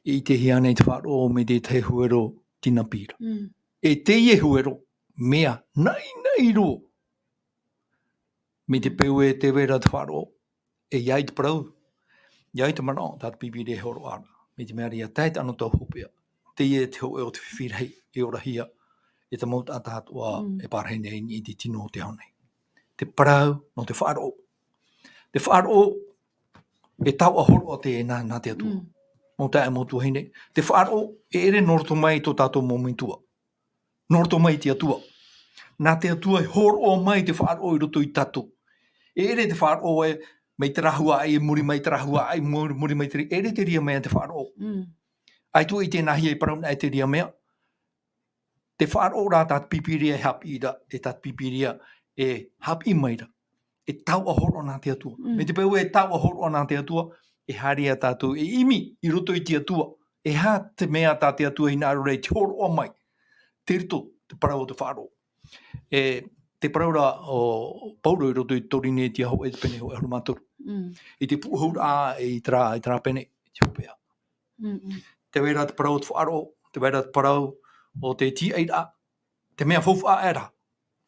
E ʻitehia ānei te faʻaroʻo mai te tahi huero tinapi ra. Mm. E teie huero, mea naʻinaʻi roa. Mai te peu e tē vai ra te faʻaroʻo, e ʻia ʻite parau, ʻia ʻite manaʻo tā te Pīpīria e hōroʻa ra. Mai te mea ra ʻia tae tāna tau hopeʻa. Teie te hōʻē o te fifi rahi, e orahia, e te mau taʻata atoʻa, mm, e parahi nei i te tino o te ao nei. Te parau nō te faʻaroʻo. Te faʻaroʻo, e taoʻa hōroʻa teie nā, nā te Atua. Mm. Mau taeaʻe, mau tuahine, te faʻaroʻo, e ʻere nō roto mai i tō tātou mau metua. Nō roto mai i te Atua. Nā te Atua e hōroʻa mai te faʻaroʻo i roto ia tātou. E ʻere te faʻaroʻo e, mai terā huaʻai, e muri mai terā huaʻai, muri, muri mai terā, e ʻere te reira mea te faʻaroʻo. Mm. ʻAita ʻua ʻite nā hea e parau na e te reira mea. Te faʻaroʻo ra tā te Pīpīria e haʻapiʻi ra, e tā te Pīpīria e haʻapiʻi mai ra. E taoʻa hōroʻa nā te Atua. Mm. Mai te peu e taoʻa hōroʻa nā te Atua, e haere ā tātou e ʻimi i roto i te Atua. E aha te mea tā te Atua e hinaʻaro ra i te hōroʻa mai. Terā te parau o te faʻaroʻo. E, te parau ra ʻo Pauro i roto i te Korinetia hōʻē, te pene hōʻē ʻahuru mā toru. Mm. I te pūʻohuraʻa i terā, i terā pene, i te hopeʻa. Mm, mm. Tē vai ra te parau o te faʻaroʻo, tē vai ra te parau o te tīaʻiraʻa, te mea faufaʻa aʻera,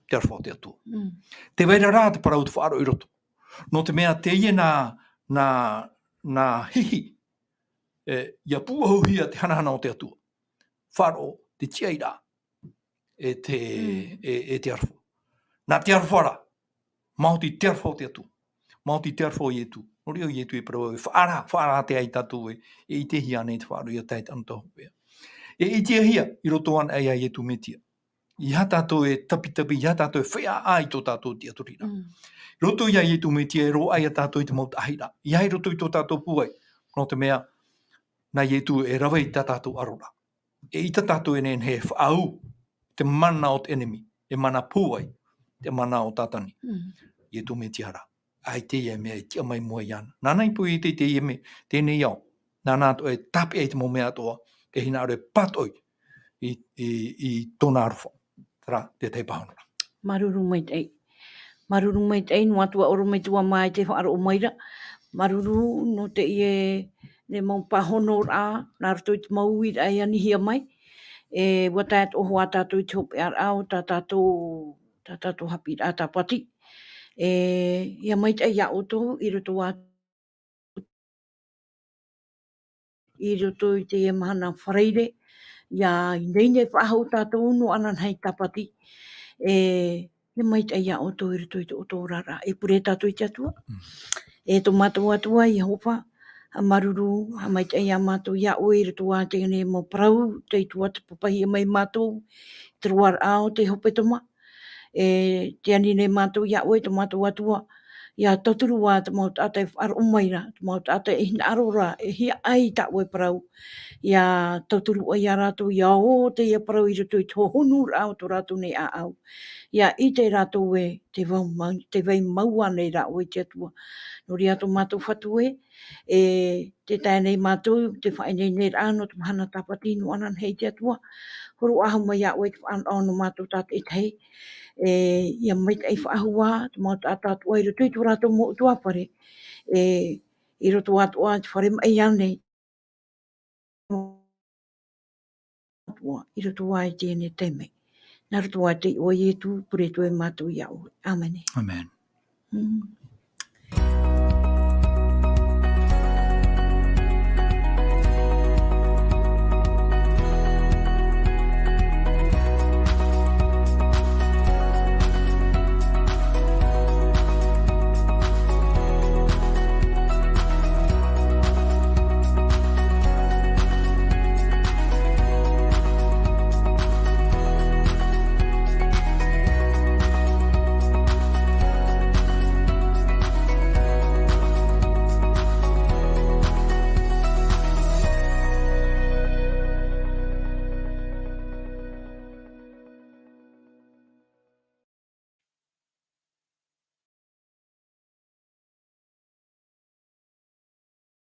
te aroha o te Atua. Mm. Tē vai ra rā te parau o te faʻaroʻo i roto. Nō te mea teie nā, nā, nā hihi, e, ʻia pūʻohuhia te hanahana o te Atua. Faʻaroʻo, te tīaʻiraʻa, e te, mm, e, e te aroha. Nā te aroha ra, maoti te aroha o te Atua. Maoti te aroha o Ietu. Nō reira ʻo Ietu e parau, e faʻaara, faʻaara atoʻa ia tātou ē, e ʻitehia ānei te faʻaroʻo ʻia tae tāna tau hopeʻa. E ʻitehia, i roto anaʻe ia Ietu Mesia. ʻEiaha tātou e tapitapi, ʻeiaha tātou e feiā i tō tātou tiʻaturiraʻa. Mm. I roto ia Ietu Mesia e roaʻa ia tātou i te mau taʻahiraʻa. ʻEiaha i roto i tō tātou pūai. Nō te mea, nā Ietu e rave i tā tātou aro ra. E ʻita tātou e nehenehe e faʻaū te mana o te ʻenemi, e mana pūai, te mana o Tātani. Mm. Ietu Mesia rā. ʻAita e mea e tiʻa mai mua iāna. Nāna i pohe i te, te, teie mea, teie nei ao. Nāna atoʻa e tāpeʻa i te mau mea atoʻa, e hinaʻaro e pātoʻi i, i, i tōna aroha. Terā te tahi pāhonoraʻa. Māuruuru maitaʻi. Māuruuru maitaʻi noa atu ā ʻorometua mā i te faʻaroʻo mai ra. Māuruuru nō teie nei mau pāhonoraʻa, nā roto i te mau uiraʻa e anihia mai. E, ʻua tae atoʻa hoʻi tātou i te hopeʻaraʻa o tā tātou, tā tātou haʻapiʻiraʻa Tāpati. E, ʻia maitaʻi ia ʻoutou i roto ā i roto i teie mahana Faraire, ʻia ineine faʻahou tātou nō ananahi Tāpati, e, ʻia maitaʻi ia ʻoutou i roto i tō ʻoutou oraraʻa, e pure tātou i te Atua. Mm. E tō mātou Atua, Iehova, Haʻamāuruuru, haʻamaitaʻi ia mātou iā ʻoe i roto i teie nei mau parau, te Atua te papahia mai mātou, te roaraʻa o te hepetoma. E, tē ani nei mātou iā ʻoe tō mātou Atua, ʻia tauturu ā te mau taʻata e faʻaroʻo mai ra, te mau taʻata e hinaʻaro ra, e hiaʻai i tā ʻoe parau. ʻIa tauturu ʻoe ia rātou, ʻia ō teie parau i roto i te hohonuraʻa o tō rātou nei ʻāʻau. ʻIa ʻite rātou ē, tē vai mau, tē vai mau ānei rā ʻoe te Atua. Nō reira tō mātou Fatu ē, e, tē tae nei mātou, te faʻaineineraʻa nō te mahana Tāpati nō ananahi te Atua. Hōroʻa mai iā ʻoe te faʻanaho nō mātou tātaʻitahi. E, ʻia maitaʻi faʻahou ā, te mau taʻata atoʻa i roto i tō rātou mau ʻutuāfare. E, i roto atoʻa i te fare maʻi ānei. I roto i teie nei taime. Nā roto i te iʻoa o Ietu, pure atu ai mātou iā ʻoe. ʻĀmene. ʻĀmene. Mm.